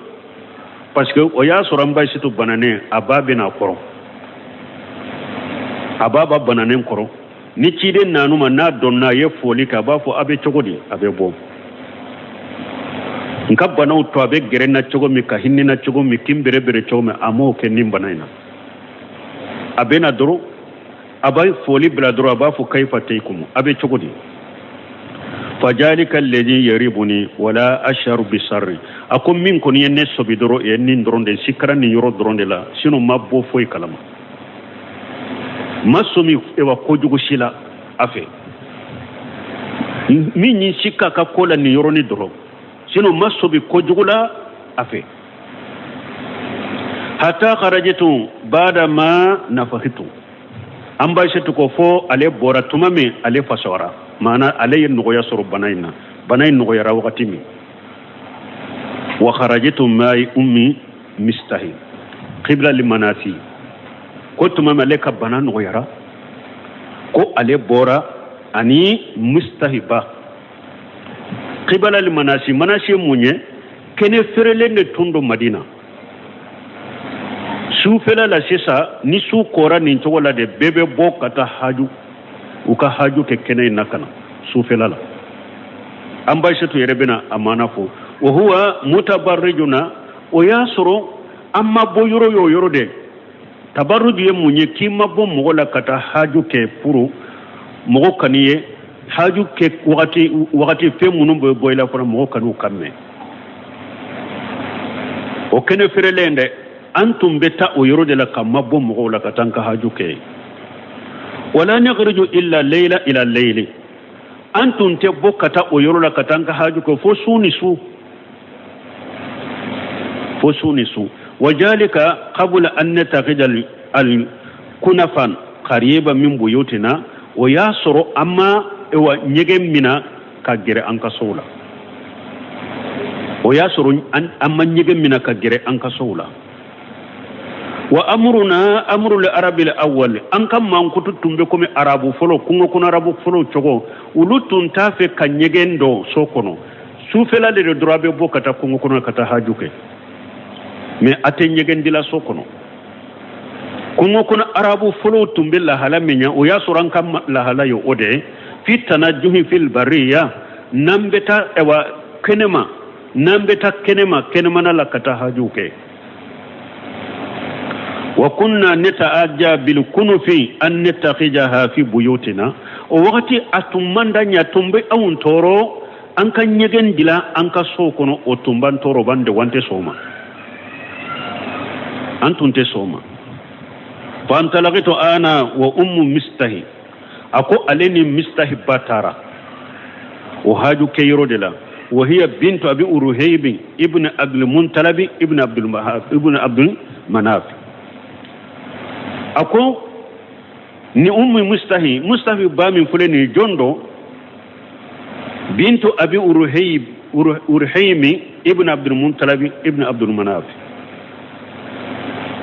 parce que o y'a sɔrɔ an ba Aïssatou bananen, a ba bɛ n'a kɔrɔ, a ba b'a bananen kɔrɔ. Ni ciden nan'u ma, n'a donna, a ye foli kɛ, a b'a fɔ a bɛ cogo di, a bɛ bɔ n ka banaw to, a bɛ gɛrɛ n na cogo min, ka hinɛ n na cogo min, k'i n bɛrɛbɛrɛ cogo min, a m'o kɛ nin bana in na. A bɛ na dɔrɔn, a b'a foli bila dɔrɔn, a b'a fɔ kayfa taykum, a bɛ cogo di. Fajalika alladhi yaribuni wala asharu bisarri. A ko min kɔni ye ne sɔbi dɔrɔn, ye nin dɔrɔn de sikara nin yɔrɔ dɔrɔn de la, sinon ma bɔ foyi kalama, ma sɔmi ewa kojugu si la a fɛ. Min ye sika ka ko la nin yɔrɔnin dɔrɔn, sinon ma sɔmi kojugu la a fɛ. Hatta kharajtu bada ma nafahitu. An ba Aïssatou ko fo ale bɔra tuma min ale fasɔra, maana ale ye nɔgɔya sɔrɔ bana in na, bana in nɔgɔyara wagati min. Wa kharajtu ma'i ummi mistahi qibla limanasi. Ko tuma min ale ka bana nɔgɔyara, ko ale bɔra ani mistahi ba qibla limanasi. Manasi ye mun ye? Kɛnɛ feerelen de tun don Madina sufɛla la. Sisan ni su kora nin cogo la de, bɛɛ bɛ bɔ ka taa haju, u ka haju kɛ kɛnɛ in na ka na sufɛla la. An ba Aïssatou yɛrɛ bɛna a maana fɔ. Wa huwa mutabarrijuna. O y'a sɔrɔ an ma bɔ yɔrɔ o yɔrɔ de. Tabarruju ye mun ye? K'i ma bɔ mɔgɔ la ka taa haju kɛ pour mɔgɔ kan'i ye haju kɛ wagati wagati, fɛn minnu bɛ bɔ i la fana, mɔgɔ kan'u kan mɛn. O kɛnɛ feerelen dɛ, an tun bɛ taa o yɔrɔ de la ka mabɔ mɔgɔw la ka taa an ka haju kɛ. Wala nakhruju illa layla ila layli. An tun tɛ bɔ ka taa o yɔrɔ la ka taa an ka haju kɛ fo su ni su, fo su ni su. Wajalika qabla an nattakhidha al kunafan qariba min buyutina. O y'a sɔrɔ an ma ewa ɲɛgɛn mina ka gɛrɛ an ka sow la. O y'a sɔrɔ an ma ɲɛgɛn mina ka gɛrɛ an ka sow la. Wa amruna amru li arabil awwal. An ka mankutu tun bɛ komi arabu fɔlɔ, kungo kɔnɔ arabu fɔlɔ cogo. Olu tun t'a fɛ ka ɲɛgɛn don so kɔnɔ. Sufɛla de dɔrɔn, a bɛ bɔ ka taa kungo kɔnɔ ka taa haju kɛ, mais a tɛ ɲɛgɛn dila so kɔnɔ. Kungo kɔnɔ arabu fɔlɔw tun bɛ lahala min ɲɛ, o y'a sɔrɔ an ka lahala ye o de ye. Fi tanajuhi fil bariya. N'an bɛ taa ɛwa kɛnɛma, n'an bɛ taa kɛnɛma, kɛnɛmana la ka taa haju kɛ. Wa kunna nata'ajja bil kunufi an nattakhijaha fi buyutina. O wagati a tun man d'an ye, a tun bɛ anw tɔɔrɔ an ka ɲɛgɛn dilan an ka sow kɔnɔ. O tun b'an tɔɔrɔ, o b'an degun, an tɛ sɔn o ma, an tun tɛ sɔn o ma. Fantalaqtu ana wa ummu mistahi. A ko ale ni mistahi ba taara o haju kɛ yɔrɔ de la. Wa hiya bintu abi uruhaybi ibn abdul muntalabi ibn abdul ibn abdul manaf. A ko ni ummu mustahi, mustahi ba min filɛ nin ye, jɔn don? Bintu abi uruhayb uruhaymi ibn abdul muntalabi ibn abdul manaf.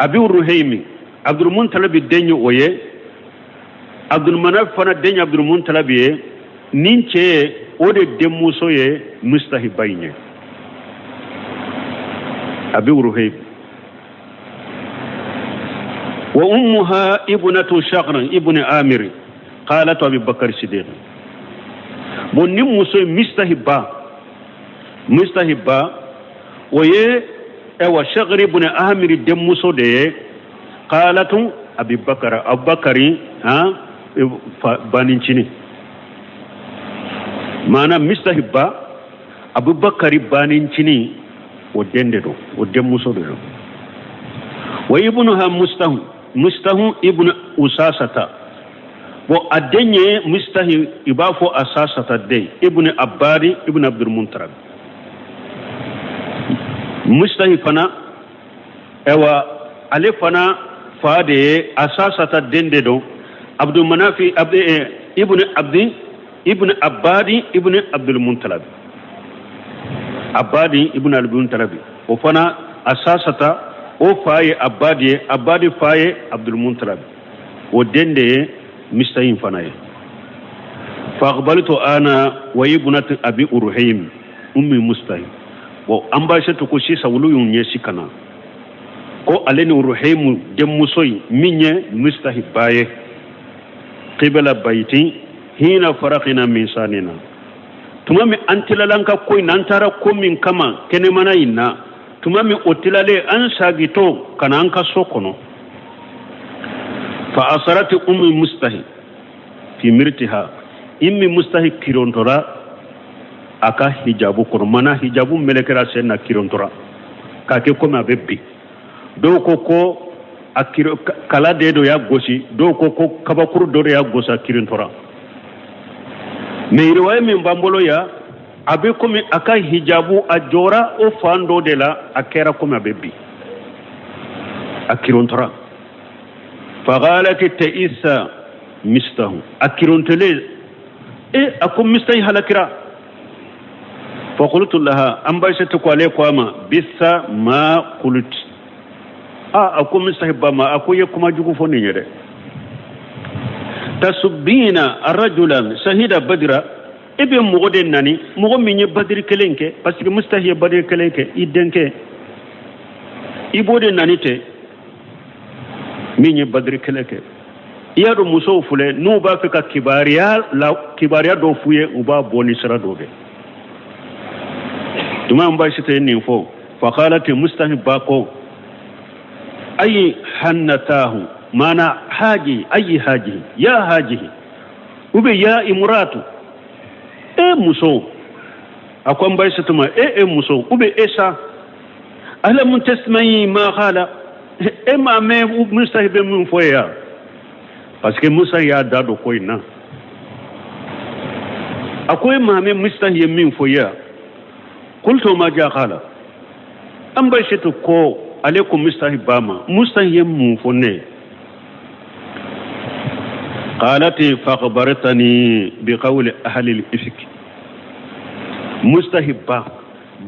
Abi uruhaymi, abdul muntalabi den ye o ye, abdul manaf fana den ye abdul muntalabi ye. Nin cɛ o de denmuso ye mustahi ba in ye, abi uruhayb. Wa ummuha ibnatu shakr ibn amir qalatu abi bakar siddiq. Bon, ni muso ye mistahi ba, mistahi ba o ye ɛwa shakr ibn amir denmuso de ye, qalatu abi bakar, abubakari han banincinin. Maana mistahi ba, abubakari banincinin, o den de don, o denmuso de don. Wa ibnuha mustahu, mustahu ibnu usasata. Bon, a den ye Mustahi, i b'a fɔ Asasata den, ibn Abadi ibn Abdul Muntalab. Mustahi fana, ayiwa, ale fana fa de ye Asasata den de don, Abdulmanafi ibn Abdi ibn Abadi ibn Abdul Muntalab, Abadi ibn Abdul Muntalab. O fana Asasata, o fa ye Abadi ye, Abadi fa ye Abdul Muntalab, o den de ye Mistahi fana ye. Fa aqbaltu ana wa ibnatu Abi Urhaim ummi Mustahi. Bon, an ba se ko sisan olu y'u ɲɛsin ka na ko ale ni Ruhaimu denmuso in min ye Mustahi ba ye, qibla bayti hina faraqina min sanina, tuma min an tilala an ka ko in na, an taara ko min kama kɛnɛmana in na, tuma min o tilalen, an sagitɔ ka na an ka so kɔnɔ. Fa asarati ummi Mustahi fi mirtiha, ummi Mustahi kirontora a ka hijabu kɔnɔ, mana hijabu melekera sen na, kirontora k'a kɛ komi a bɛ bin. Dɔw ko ko a kiro kala de dɔ y'a gosi, dɔw ko ko kabakuru dɔ de y'a gosi, a kirintora. Mais riwaya min b'an bolo yan, a bɛ komi a ka hijabu a jɔra o fan dɔ de la, a kɛra komi a bɛ bin, a kirintora. Faqalat ta'isa Mistahu, a kirintolen e a ko Mistahi halakira. Faqultu laha, an ba shi ko ale ko a ma bisa ma qult, a ko Mistahi ba ma, a ko ye kuma jugu fɔ nin ye dɛ. Tasubbina rajulan shahida Badira, e bɛ mɔgɔ de nani, mɔgɔ min ye Badiri kelen kɛ, parce que Mustahi ye Badiri kelen kɛ, i denkɛ, i b'o de nani tɛ min ye Badiri kelen kɛ. I y'a dɔn, musow filɛ, n'u b'a fɛ ka kibaruya la, kibaruya dɔ f'u ye, u b'a bɔ ni sira dɔ de. Tuma an baasi tɛ nin fɔ. Faqalati, Mustahi ba ko ayi hannatahu, mana haji ayi haji ya haji ube ya imuratu, e muso, a ko an baasi tuma e muso ube e sa alam tasmai ma qala, e ma mɛn Mustahi bɛ min fɔ ye yan, parce que Musa y'a da don ko in na. A ko e ma mɛn Mustahi ye min fɔ ye yan. Qultu ma ja qala, an ba shi ko ale ko Mustahi ba ma, Mustahi ye mun fɔ ne ye. Qalati fakhbartani bi qawli ahli al-ifk, Mustahi ba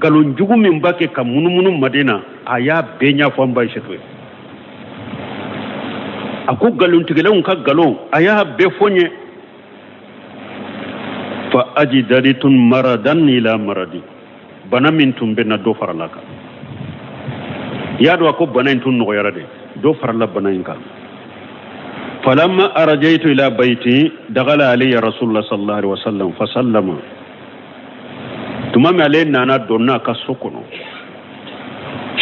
galon jugu min b'a kɛ ka munumunu Madina, a y'a bɛɛ ɲɛfɔ an ba ye. A ko galontigɛlaw ka galon, a y'a bɛɛ fɔ n ye. Fa ajdadtu maradan ila maradi, bana min tun bɛ na, dɔ farala kan. I y'a dɔn, a ko bana in tun nɔgɔyara de, dɔ farala bana in kan. Falamma arajaitu ila bayti dagala alayya Rasulullah sallallahu alaihi wasallam fa sallama. Tuma min ale nana donna a ka so kɔnɔ,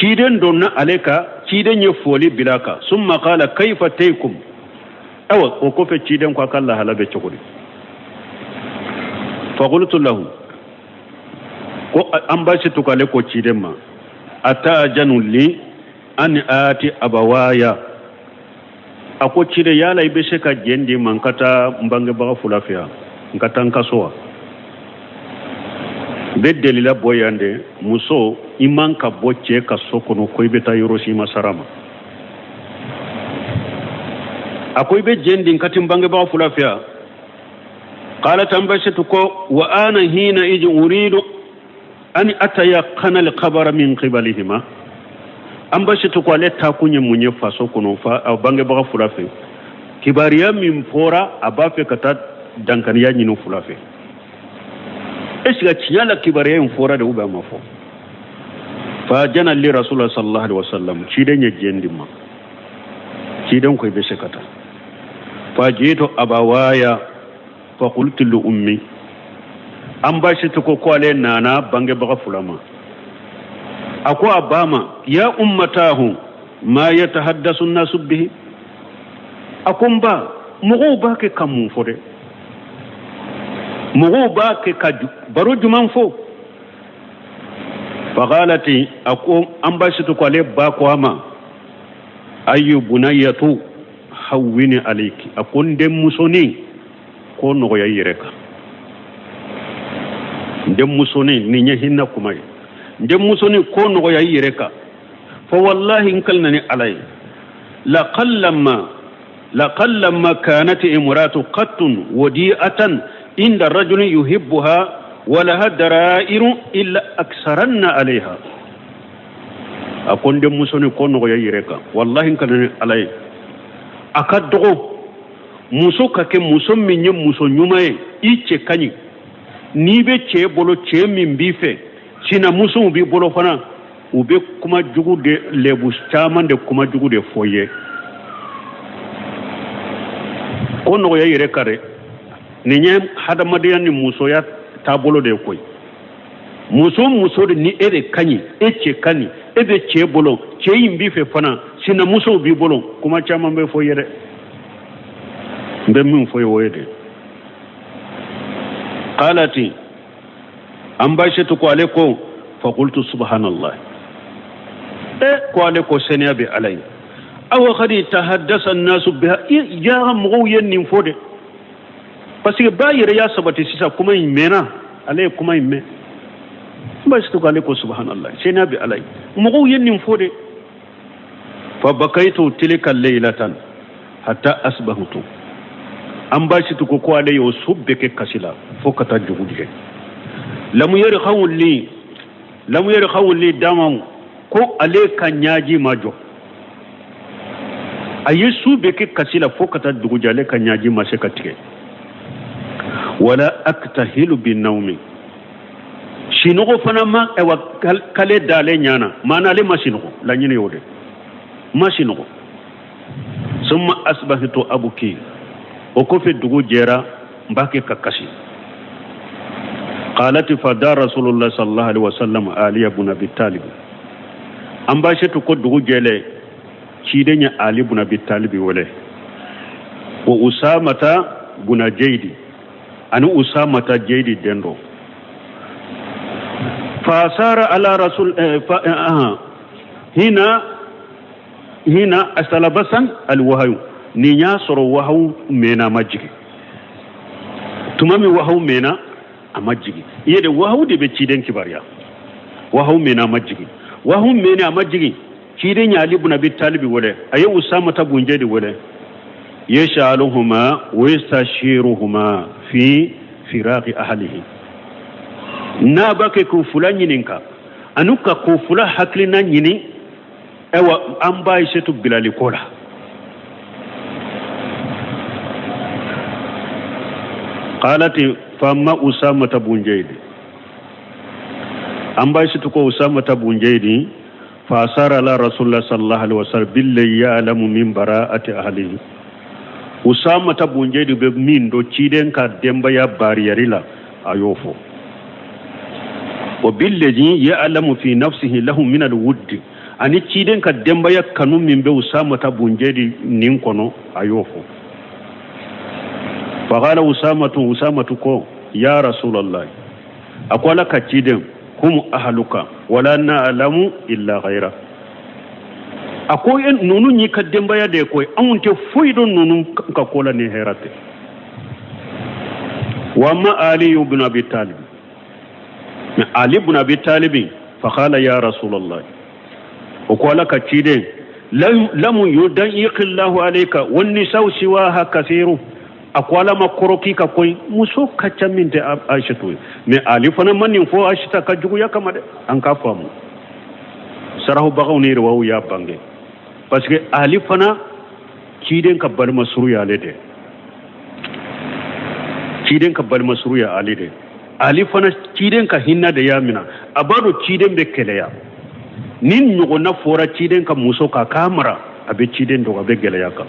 ciden donna ale ka, ciden ye foli bila kan. Summa qala kayfa taykum, awa, o kɔfɛ ciden ko a ka lahala bɛ cogo di. Faqultu lahu, ko an ba to k'ale ko ciden ma atajanu li an ati abawaya, a ko ciden, yala i bɛ se ka jɛn di ma n ka taa n bangebaga fila fɛ yan, n ka taa n ka so wa? N bɛ delila bɔ yan de, muso i man ka bɔ cɛ ka so kɔnɔ ko i bɛ taa yɔrɔ si ma sara ma. A ko i bɛ jɛn di n ka taa n bangebaga fila fɛ yan. Qalat, an basitu ko wa ana hina iji uridu an atayaqana alkhabara min qibalihima. An basitu ko ale taakun ye mun ye faso kɔnɔ, fa a bangebaga fila fɛ, kibaruya min fɔra, a b'a fɛ ka taa dankaniya ɲini fila fɛ, est ce que tiɲɛ la kibaruya in fɔra de ou bien a ma fɔ. Fa jana li Rasulullah sallallahu alaihi wasallam, ciden ye jɛn di ma, ciden ko i bɛ se ka taa. Fa jitu abawaya fa qultu li ummi, an basitu ko ko ale nana bangebaga fila ma, a ko a ba ma ya ummatahu ma yatahaddasu nasu bihi, a ko n ba, mɔgɔw b'a kɛ ka mun fɔ dɛ, mɔgɔw b'a kɛ ka baro juman fɔ. Faqalati, a ko an basitu ko ale ba ko a ma ayu bunayatu. Hawwini alayki, a ko n denmusonin, ko nɔgɔya i yɛrɛ kan. N denmusonin, nin ye hinɛ kuma ye. N denmusonin, ko nɔgɔya i yɛrɛ kan. Fa wallahi, n kalina ni Ala ye, laqallama kanat imratu qattun wadi'atan inda rajulin yuhibbuha walaha dara'iru illa aksaranna alayha. A ko n denmusonin, ko nɔgɔya i yɛrɛ kan. Wallahi, n kalina ni Ala ye, a ka dɔgɔ muso ka kɛ muso min ye muso ɲuman ye, i cɛ ka ɲi, n'i bɛ cɛ bolo, cɛ min b'i fɛ, sinamusow b'i bolo fana, u bɛ kuma jugu de lebu caman de, kuma jugu de fɔ i ye. Ko nɔgɔya i yɛrɛ kan dɛ. Nin ye hadamadenya ni musoya taabolo de ye koyi. Muso muso de ni e de ka ɲi, e cɛ ka ɲi, e bɛ cɛ bolo, cɛ in b'i fɛ fana, sinamusow b'i bolo, kuma caman bɛ fɔ i ye dɛ. N bɛ min fɔ i ye, o ye de. Qalati, an ba Aïchatu ko ale ko, faqultu subhanallah, e ko ale ko seniya bɛ Ala ye. Awa kadi tahaddasa nasu biha, yaa mɔgɔw ye nin fɔ de, parce que ba yɛrɛ y'a sabati sisan, kuma in mɛnna, ale ye kuma in mɛn. N ba Aïchatu ko ale ko subhanallah, seniya bɛ Ala ye, mɔgɔw ye nin fɔ de. Fa bakaitu tilka laylatan hatta asbahtu. An ba Aïchatu ko ko ale y'o su bɛɛ kɛ kasi la fo ka taa dugu jɛ. Lamu yɛrɛ xawli damaw, ko ale ka ɲaji ma jɔ. A ye su bɛɛ kɛ kasi la fo ka taa dugu jɛ, ale ka ɲaji ma se ka tigɛ. Wala aktahilu bi nawmi, sinɔgɔ fana ma ayiwa kale d'ale ɲana, maana ale ma sinɔgɔ, laɲini y'o de, ma sinɔgɔ. Summa asbahtu abuki, o kɔfɛ dugu jɛra, n b'a kɛ ka kasi. Qalati fada rasulullah sallallahu alaihi wasallam Ali ibn Abi Talib. An ba Aïchatu ko dugu jɛlɛ, ciden ye Ali ibn Abi Talib wele, wa Usamata buna Jaydi, ani Usamata Jaydi den dɔ. Fasara ala rasul fa, hina asalabasan alwahayu, nin y'a sɔrɔ wahayu mɛnna, a ma jigin. Tuma min wahayu mɛnna, a ma jigin. I ye de, wahayu de bɛ ciden kibaruya. Wahayu mɛnna, a ma jigin. Wahayu mɛnna, a ma jigin. Ciden ye Ali bun Abi Talibi wele, a ye Usamata bun Jaydi wele. Yas'aluhuma wa yastashiruhuma fi firaqi ahlihi, n'a b'a kɛ k'u fila ɲininka ani ka k'u fila hakilina ɲini, ayiwa, an ba Aïchatu bilali ko la. Qalati famma Usamata bun Jaydi, an ba Aïchatu ko Usamata bun Jaydi, fasara ala rasulullah sallallahu alaihi wasallam billahi ya'lamu min bara'ati ahlihi. Usamata bun Jaydi bɛ min dɔn ciden ka denbaya bariyari la, a y'o fɔ. Wa billazi ya'lamu fi nafsihi lahu min alwuddi, ani ciden ka denbaya kanu min bɛ Usamata bun Jaydi nin kɔnɔ, a y'o fɔ. Faqala Usamatu, Usamatu ko ya rasulallah, a ko Ala ka ciden, hum ahluka wala na'lamu illa ghayra. A ko ninnu y'i ka denbaya de ye koyi, anw tɛ foyi dɔn ninnu ka ko la ni hɛrɛ tɛ. Wa amma Ali ibn Abi Talib, mais Ali ibn Abi Talib, faqala ya rasulallah, o ko Ala ka ciden, lam yudayiq Allahu alayka wan nisa'u siwaha kathiru. A ko Ala ma kɔrɔ k'i ka koyi, muso ka ca min tɛ Aïchatu ye. Mais Ali fana ma nin fɔ Aïchata ka juguya kama dɛ, an k'a faamu. Sarahubagaw ni riwaw y'a bange, parce que Ali fana ciden ka balima suru y'ale de, ciden ka balima suru ye Ali de. Ali fana ciden ka hinɛ de y'a minɛ, a b'a dɔn ciden bɛ kɛlɛya ni ɲɔgɔnna fɔra ciden ka muso kan k'a mara, a bɛ ciden dɔgɔ, a bɛ gɛlɛya kan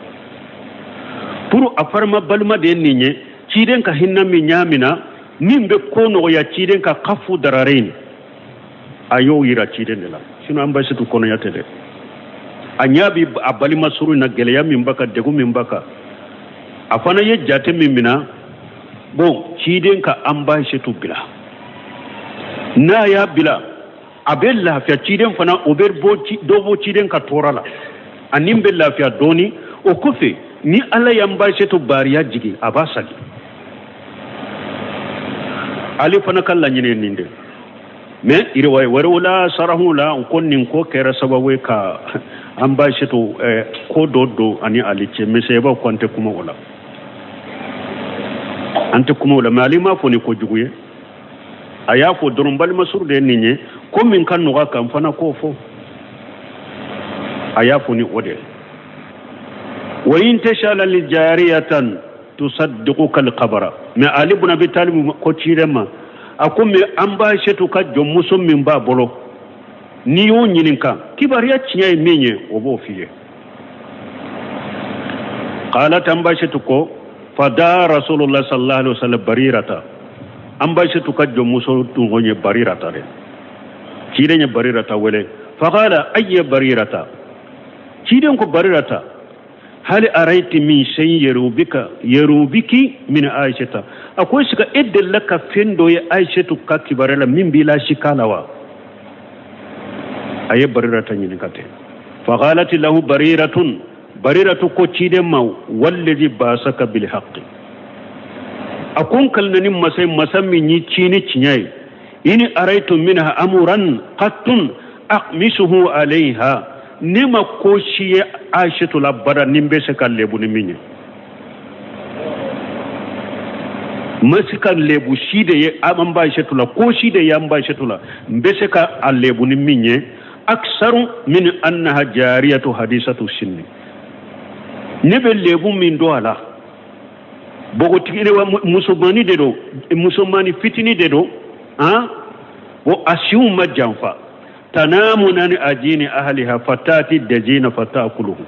pour a farima balima de ye nin ye. Ciden ka hinɛ min y'a minɛ, min bɛ ko nɔgɔya ciden ka kafu darare in, a y'o yira ciden de la. Sinon an basi tu kɔnɔya tɛ dɛ. A ɲɛ bi a balima suru in na, gɛlɛya min b'a kan, degun min b'a kan, a fana ye jate min minɛ. Bon, ciden ka an ba Aïchatu bila, n'a y'a bila, a bɛ lafiya. Ciden fana o bɛ bɔ dɔ bɔ ciden ka tɔɔrɔ la, ani bɛ lafiya dɔɔni. O kɔfɛ Ni Ala y'an ba Aïssatou bariya jigin, a b'a sagi. Ali fana ka laɲini ye nin de. Mais riwaya wɛrɛw la, sarahu la, ko nin ko kɛra sababu ye ka an ba Aïssatou ko dɔ don ani Ali cɛ. Mais sahabaw ko an tɛ kuma o la, an tɛ kuma o la. Mais Ali m'a fɔ ni kojugu ye, a y'a fɔ dɔrɔn balimasuru de ye nin ye, ko min ka nɔgɔ a kan fana k'o fɔ, a y'a fɔ ni o de ye. Wa in tasala li jariyatan tusaddiquka al-khabara. Mais Ali ibn Abi Talib ko ciden ma, a ko mais an ba Aïssatou ka jɔnmuso min b'a bolo, n'i y'o ɲininka kibaruya tiɲɛ ye min ye, o b'o f'i ye. Qalat, an ba Aïssatou ko fada Rasulullah sallallahu alaihi wasallam Barirata. An ba Aïssatou ka jɔnmuso tun ye Barirata de. Ciden ye Barirata wele. Faqala ayya Barirata, ciden ko Barirata, hal araiti min shay yarubika yarubiki min Aishata? A ko sika e delila ka fɛn dɔ ye Aishatu ka kibaruya la min b'i la sika la wa? A ye Barirata ɲininka ten. Faqalat lahu Bariratun, Bariratu ko ciden ma, wallazi basaka bil haqqi, a ko n kalina ni masa ye, masa min y'i ci ni tiɲɛ ye, ini araitu minha amuran qattun aqmisuhu alayha, ne ma ko si ye Aishatu la bada ni n bɛ se ka lebu ni min ye. N ma se ka lebu si de ye an ba Aishatu la, ko si de ye an ba Aishatu la n bɛ se ka a lebu ni min ye, aksaru min annaha jariyatu hadisatu sinni, ne bɛ lebu min don a la, bogotigi musomani de don, musomani fitini de don, han, o a siw ma janfa. Tanamu nani ajini ahliha fatati dajina fatakuluhu.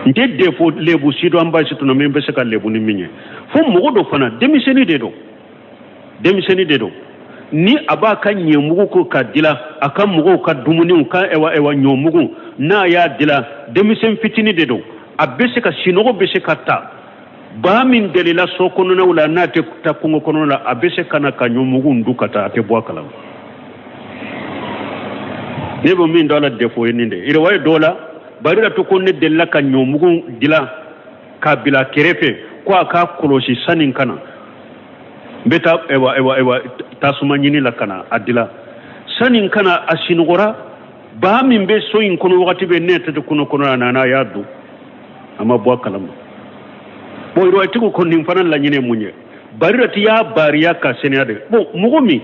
N tɛ defo lebu si dɔn an ba Aishatu na min bɛ se ka lebu ni min ye. Fo mɔgɔ dɔ fana denmisɛnnin de don, denmisɛnnin de don, ni a b'a ka ɲɛmugu ko ka dila a ka mɔgɔw ka dumuniw ka ewa ewa ɲɔmugu, n'a y'a dila, denmisɛn fitinin de don, a bɛ se ka sinɔgɔ bɛ se ka ta ba min delila so kɔnɔnaw la, n'a tɛ taa kungo kɔnɔna la, a bɛ se ka na ka ɲɔmugu dun ka taa, a tɛ bɔ a kalama. Ne bɛ min dɔn a la defo ye nin de ye. Riwaya dɔ la, Bariratu ko ne delila ka ɲɔmugu dilan k'a bila kɛrɛfɛ ko a k'a kɔlɔsi sanni ka na, n bɛ taa ewa ewa ewa tasuma ɲini la ka na a dilan sanni ka na, a sinɔgɔra ba min bɛ so in kɔnɔ wagati bɛ ne tɛ kungo kɔnɔ, a nana a y'a dun, a ma bɔ a kalama. Bon, riwayatigiw ko nin fana laɲini ye mun ye? Bariratu y'a bariya ka sɛnɛya de. Bon, mɔgɔ min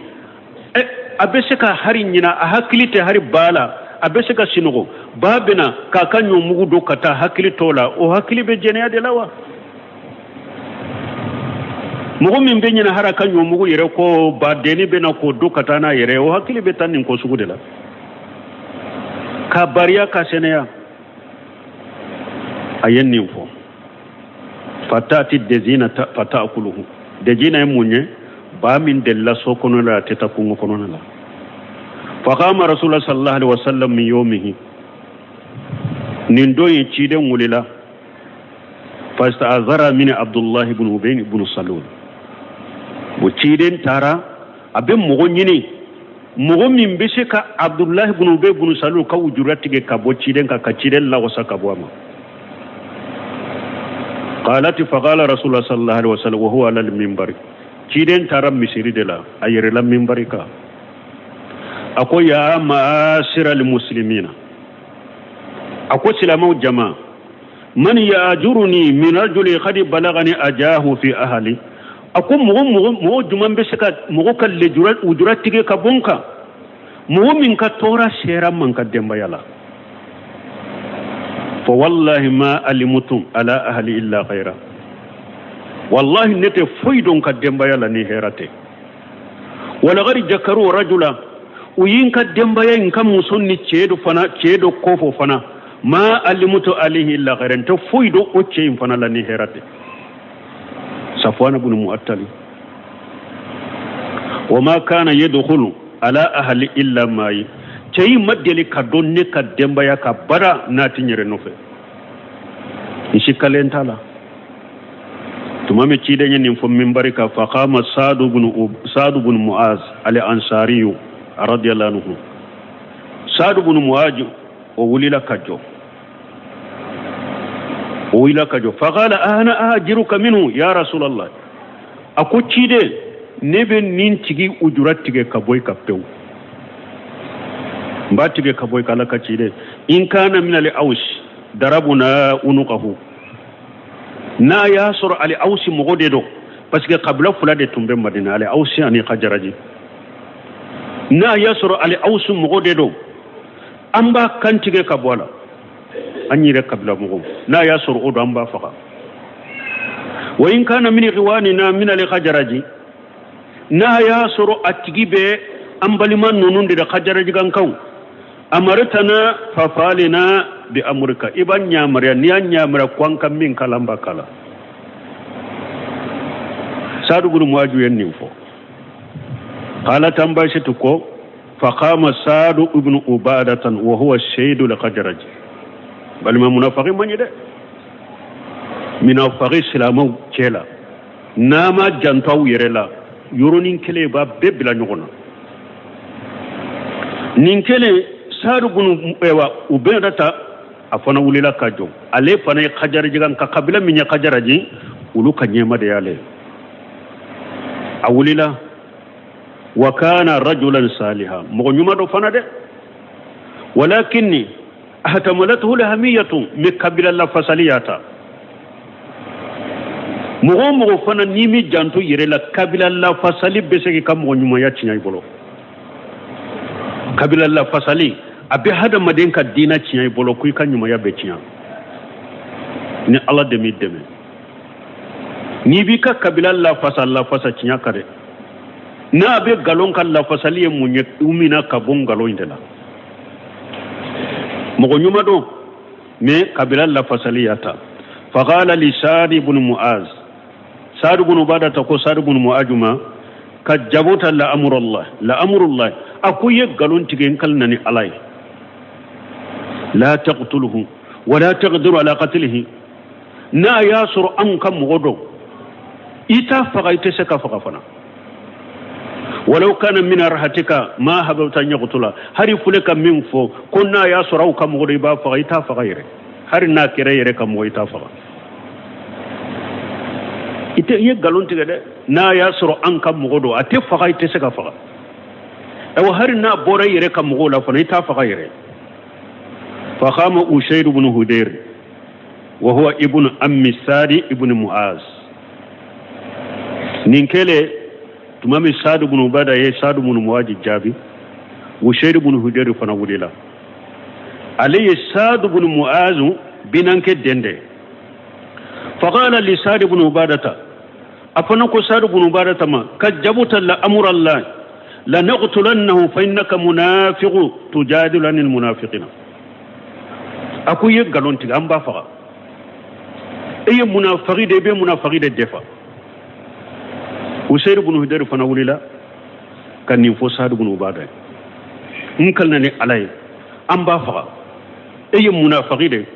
a bɛ se ka hari ɲina, a hakili tɛ hari ba la, a bɛ se ka sinɔgɔ, ba bɛna k'a ka ɲɔmugu don ka taa, hakili t'o la, o hakili bɛ jɛnɛya de la wa? Mɔgɔ min bɛ ɲina hari a ka ɲɔmugu yɛrɛ kɔ, badenni bɛna k'o don ka taa n'a yɛrɛ ye, o hakili bɛ taa nin ko sugu de la. Ka bariya ka sɛnɛya, a ye nin fɔ. Fatati dezina fatakuluhu. Dezina ye mun ye? Ba min delila so kɔnɔ la, a tɛ taa kungo kɔnɔna la. Faqama Rasulullah sallallahu alaihi wasallam min yawmihi, nin don ye ciden wulila, fasta'azara min Abdullah ibn Ubay ibn Salul. O ciden taara a bɛ mɔgɔ ɲini, mɔgɔ min bɛ se ka Abdullah ibn Ubay ibn Salul ka wujura tigɛ ka bɔ ciden kan, ka ciden lawasa ka bɔ a ma. Qalat faqala Rasulullah sallallahu alaihi wasallam wa huwa ala al-minbari. Ciden taara misiri de la, a yɛrɛla minbari kan, a ko ya ma'asira al-muslimina, a ko silamɛw jama, man ya'juruni min rajuli qad balagani ajahu fi ahli, a ko mɔgɔ mɔgɔ mɔgɔ jumɛn bɛ se ka mɔgɔ ka lejura wujura tigɛ ka bɔ n kan, mɔgɔ min ka tɔɔrɔ sera man ka denbaya la. Fa wallahi ma alimutum ala ahli illa khaira, wallahi ne tɛ foyi dɔn ka denbaya la ni hɛrɛ tɛ. Walagari jakaru rajula, u yi n ka denbaya in ka muso ni cɛ dɔ fana, cɛ dɔ kɔfɔ fana, ma alimutu alayhi illa khaira, n tɛ foyi dɔn o cɛ in fana la ni hɛrɛ tɛ. Safwan ibn Mu'attali, wa ma kana yadkhulu ala ahli illa mayi, cɛ in ma deli ka don ne ka denbaya ka bara n'a ti n yɛrɛ nɔfɛ, n si kalen t'a la. Tuma min ciden ye nin fɔ minbari kan, faqama Sadu ibn Mu'az al-Ansariyu radiyallahu anhu. Sadu ibn Mu'az o wulila ka jɔ, o wulila ka jɔ. Faqala ana ajiruka minhu ya rasulallah. A ko ciden, ne bɛ nin tigi ujura tigɛ ka bɔ i kan pewu, n b'a tigɛ ka bɔ i kan, Ala ka ciden. In kana min ali aus darabuna unuqahu, n'a y'a sɔrɔ ali awsi mɔgɔ de don, parce que kabila fila de tun bɛ Madina, ali awsi ani Kajaraji. N'a y'a sɔrɔ ali awsi mɔgɔ de don, an b'a kan tigɛ ka bɔ a la, an yɛrɛ kabila mɔgɔw. N'a y'a sɔrɔ o don, an b'a faga. Wa in kana min ikhwanina min ali Kajaraji, n'a y'a sɔrɔ a tigi bɛ an balima ninnu de la, Kajarajikankaw, amaritana fafalina bi amurika, i b'an yamaruya, n'i y'an yamaruya ko an ka min k'a la, an b'a k'a la. Sadu bunu Muaju ye nin fɔ. Qalat an Aishatu ko faqama Sadu ibnu Ubadatan wa huwa sayyidu al-Khazraj. Balima, munafiki man ɲi dɛ. Munafiki silamɛw cɛ la, n'a ma janto aw yɛrɛ la, yɔrɔnin kelen b'a bɛɛ bila ɲɔgɔn na. Nin kelen, Sadu bunu Ubadata, a fana wulila ka jɔ. Ale fana ye Kajarajikan ka kabila min ye Kajaraji, olu ka ɲɛma de y'ale. A wulila. Wa kana rajulan saliha, mɔgɔ ɲuman dɔ fana dɛ. Walakinni ahtamalatuhu lhamiyatu, mais kabila lafasali y'a ta. Mɔgɔ o mɔgɔ fana n'i m'i janto yɛrɛ la, kabila lafasali bɛ se k'i ka mɔgɔ ɲumanya tiɲɛ i bolo. Kabila lafasali a bɛ hadamaden ka diina tiɲɛ i bolo, ko i ka ɲumanya bɛ tiɲɛ. Ni Ala de m'i dɛmɛ, n'i b'i ka kabila lafasa lafasa tiɲɛ kan dɛ, n'a bɛ nkalon ka lafasali ye mun ye, u mina ka bɔ nkalon in de la. Mɔgɔ ɲuman don, mais kabila lafasali y'a ta. Faqala li Sadi ibn Muaz, Sadi ibn Ubadata ko Sadi ibn Muaz ma kajabuta la amrullah la amrullah, a ko i ye nkalon tigɛ, n kalina ni Ala ye. La taqtuluhu wala taqdiru ala qatlihi, n'a y'a sɔrɔ anw ka mɔgɔ don, i t'a faga, i tɛ se ka faga fana. Walaw kana min rahatika ma hababta an yaqtula, hari fule ka min fɔ ko n'a y'a sɔrɔ aw ka mɔgɔ don, i b'a faga, i t'a faga yɛrɛ. Hari n'a kɛra yɛrɛ ka mɔgɔ, i t'a faga. I tɛ, i ye nkalon tigɛ dɛ. N'a y'a sɔrɔ an ka mɔgɔ don, a tɛ faga, i tɛ se ka faga. Ayiwa, hari n'a bɔra i yɛrɛ ka mɔgɔw la fana, i t'a faga yɛrɛ. Faqama Ushayr ibn Hudayr wa huwa ibnu ammi Sadi ibn Muaz. Nin kɛlen tuma min Sadu ibn Ubada ye Sadu ibn Muaz jaabi, Ushayr ibn Hudayr fana wulila. Ale ye Sadu ibn Muaz binankɛ den de. Faqala li Sadi ibn Ubadata, a fana ko Sadu ibn Ubadata ma kajabuta la amrallah la naqtulannahu fa innaka munafiqu tujadilu anil munafiqina. A ko i ye nkalon tigɛ, an b'a faga. E ye munafiki de, i bɛ munafiki de defa. Usayr ibn Hudayr fana wulila ka nin fɔ Sadu ibn Ubada ye: n kalina ni Ala ye, an b'a faga. E ye munafiki de,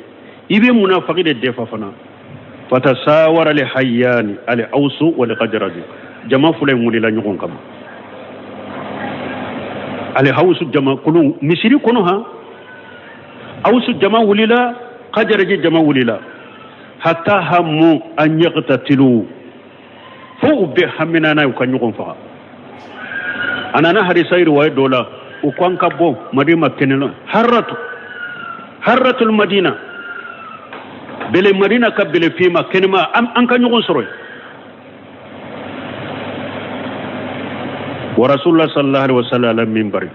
i bɛ munafiki de defa fana. Fatasawara li hayyani al awsu wal khazraj, jama fila in wulila ɲɔgɔn kama. Ale hawusu jama kulu misiri kɔnɔ, han, awusu jama wulila, kajaraji jama wulila, hatta hammu an yaqtatilu, fo u bɛ hamina n'a ye u ka ɲɔgɔn faga. A nana hadisa riwaya dɔ la, u ko an ka bɔ Madina kɛnɛ la, harratu harratul Madina, bele Madina ka bele fima kɛnɛma, an ka ɲɔgɔn sɔrɔ yen. Wa rasulullah sallallahu alaihi wasallam ala minbari,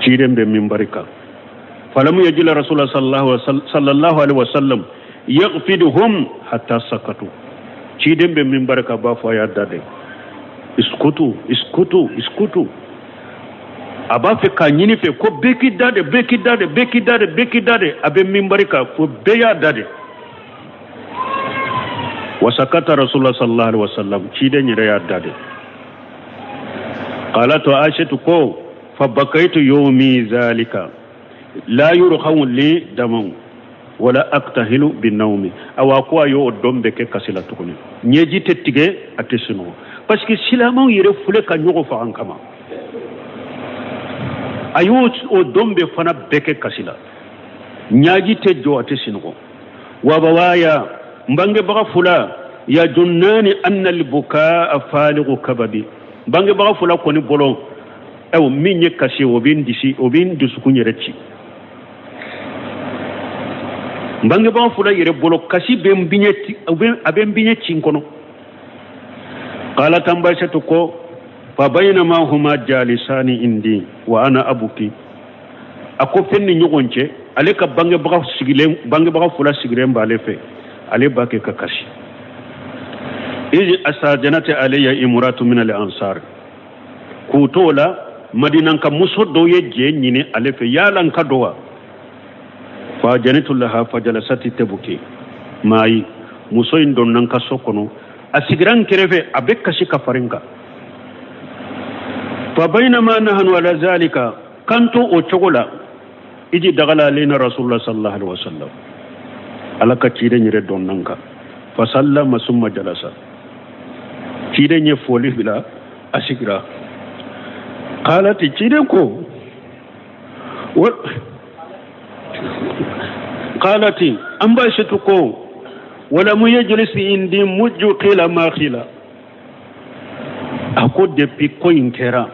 ciden bɛ minbari kan. Falam yajil rasulullah sallallahu alaihi wasallam yaghfiduhum hatta sakatu. Ciden bɛ minbari kan, b'a fɔ a y'a da de, iskutu iskutu iskutu. A b'a fɛ k'a ɲini fɛ ko bɛɛ k'i da de, bɛɛ k'i da de, bɛɛ k'i da de, bɛɛ k'i da de. A bɛ minbari kan ko bɛɛ y'a da de. Wasakata rasulullah sallallahu alaihi wasallam, ciden yɛrɛ y'a da de. Qalat Aishatu ko fa bakaitu yomi zalika la yurhamu li damaw wala aktahilu binawmi. Awa ko a y'o don bɛɛ kɛ kasi la tuguni, ɲɛji tɛ tigɛ, a tɛ sunɔgɔ, parce que silamɛw yɛrɛ fule ka ɲɔgɔn faga an kama. A y'o o don bɛɛ fana bɛɛ kɛ kasi la, ɲaji tɛ jɔ, a tɛ sunɔgɔ. Wa abawaya, n bangebaga fula, yajunnani anna albukaa faligu kabadi, bangebaga fula kɔni bolo, ayiwa, min ye kasi, o bɛ n disi, o bɛ n dusukun yɛrɛ ci. N bangebaga fula yɛrɛ bolo, kasi bɛ n biɲɛ ci, a bɛ n biɲɛ ci n kɔnɔ. Qalat, an ba Aisatu ko, fa baynama huma jalisani indi wa ana abuki, a ko fɛn ni ɲɔgɔn cɛ, ale ka bangebaga sigilen, bangebaga fula sigilen b'ale fɛ, ale b'a kɛ ka kasi. Iz asajanati alayya imratu min al ansar, k'u t'o la, madinanka muso dɔ ye jɛ ɲini ale fɛ, yala n ka dɔ wa? Fa janitu laha fajalasati tabuki mayi, muso in donna n ka so kɔnɔ, a sigira n kɛrɛfɛ, a bɛ kasi ka fara n kan. Fa bainama nahnu ala zalika, kan to o cogo la, iji dagala alaina rasulullah sallallahu alaihi wasallam, ala ka ciden yɛrɛ donna n kan. Fa sallama summa jalasa, ciden ye foli bila, a sigira. Qalati, ciden ko, qalati, an ba shi ko, walamu yajlis indi mujju qila ma qila. A ko depuis ko in kɛra,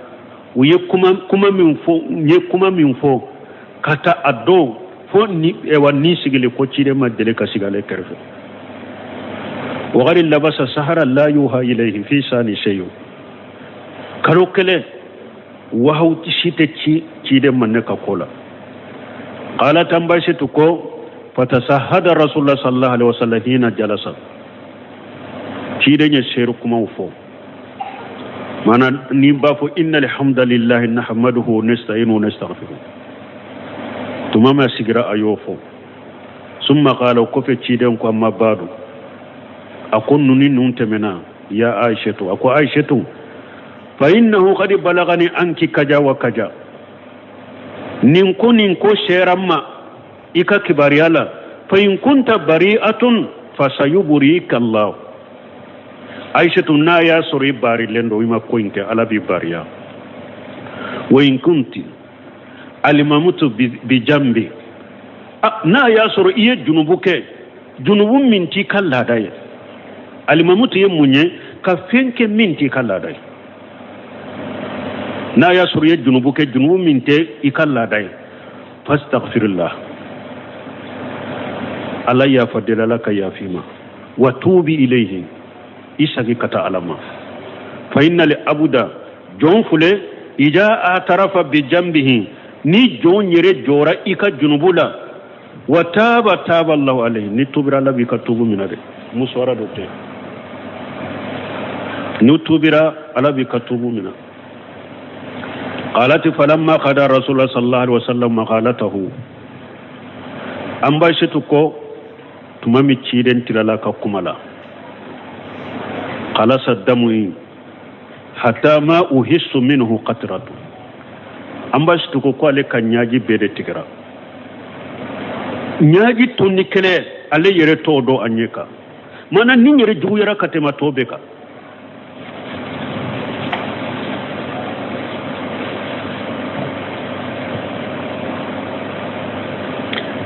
u ye kuma min fɔ, n ye kuma min fɔ ka taa a don fo ni ewa ni sigili ko, ciden ma deli ka sigi ale kɛrɛfɛ. Wagari labasa sahara la yuha ilayhi fi sani shay'un, kalo kelen wahaw si tɛ ci ciden ma ne ka ko la. Qalat, an basitu ko, fatasahada rasulullah sallallahu alaihi wasallam hina jalasa, ciden ye seeru kumaw fɔ. Mana ni b'a fɔ inna alhamdulillahi nahmaduhu wa nasta'inu wa nastaghfiruh, tuma min a sigira, a y'o fɔ. Summa qala, kɔfɛ ciden ko, amma badu, a ko nunu nun tɛmɛna, ya Aishatu, a ko Aishatu, fa innahu qad balagani anki kaja wa kaja, nin ko sera n ma i ka kibaruya la. Fa in kunta bari'atun fasayuburika Allah. Aishatu, n'a y'a sɔrɔ i baarilen don, i ma ko in kɛ, Ala b'i bariya. Wa in kunti alimamutu bijambi, n'a y'a sɔrɔ i ye junubu kɛ, junubu min t'i ka laada ye. Alimamutu ye mun ye? Ka fɛn kɛ min t'i ka laada ye. N'a y'a sɔrɔ i ye junubu kɛ, junubu min tɛ i ka laada ye, fastaghfirullah, Ala yafa deli, Ala ka yafi ma. Wa tubi ilayhi, i sagi ka taa Ala ma. Fa inna li abuda, jɔn fule, ija atarafa bi jambihi, ni jɔn yɛrɛ jɔra i ka junubu la, wa taba, taba Allahu alayhi, ni tubira, Ala b'i ka tubu minɛ dɛ. Musowara dɔ tɛ, ni tubira, Ala b'i ka tubu minɛ. Qalati, falamma qada rasulullah sallallahu alaihi wasallam maqalatahu, an ba shi ko, tuma min ciden tilala ka kuma la, qalasa damu hatta ma uhissu minhu qatratu, an ba shi ko ale ka ɲaji bɛɛ de tigɛra, ɲaji tonni kɛlɛ, ale yɛrɛ t'o dɔn a ɲɛ kan. Mana ni yɛrɛ juguyara ka tɛmɛ tɔ bɛɛ kan.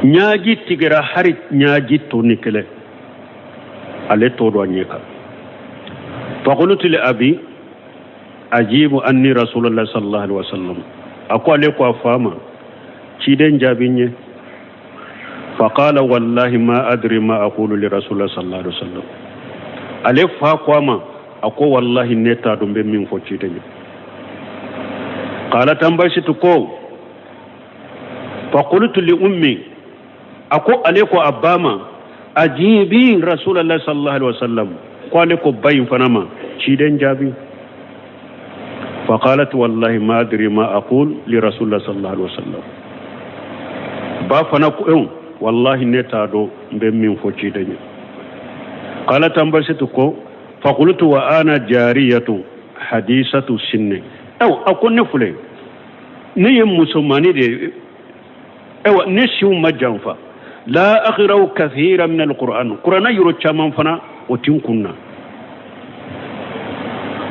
Ɲaji tigɛra, hari ɲaji tonni kɛlɛ, ale t'o dɔn a ɲɛ kan. Faqultu li abi, ajibu anni rasulullah sallallahu alaihi wasallam, a ko ale ko a fa ma, ciden jaabi n ye. Faqala, wallahi ma adri ma aqulu li rasulullah sallallahu alaihi wasallam. Ale fa ko a ma, a ko wallahi ne t'a dɔn n bɛ min fɔ ciden ye. Qala, tambasitu ko, faqultu li ummi, a ko ale ko a ba ma, ajibi rasulullah sallallahu alaihi wasallam, ko ale ko ba in fana ma, ciden jaabi. Faqalat, wallahi ma adri ma aqul li rasulullah sallallahu alaihi wasallam. Ba fana ko, wallahi ne t'a dɔn n bɛ min fɔ ciden ye. Qala, tambasitu ko, faqultu wa ana jariyatu hadisatu sinni, aw a ko ne filɛ, ne ye musomani de ye, ayiwa, ne siw ma janfa, la aqra'u kathira min alquran, qur'ana yɔrɔ caman fana o ti n kun na.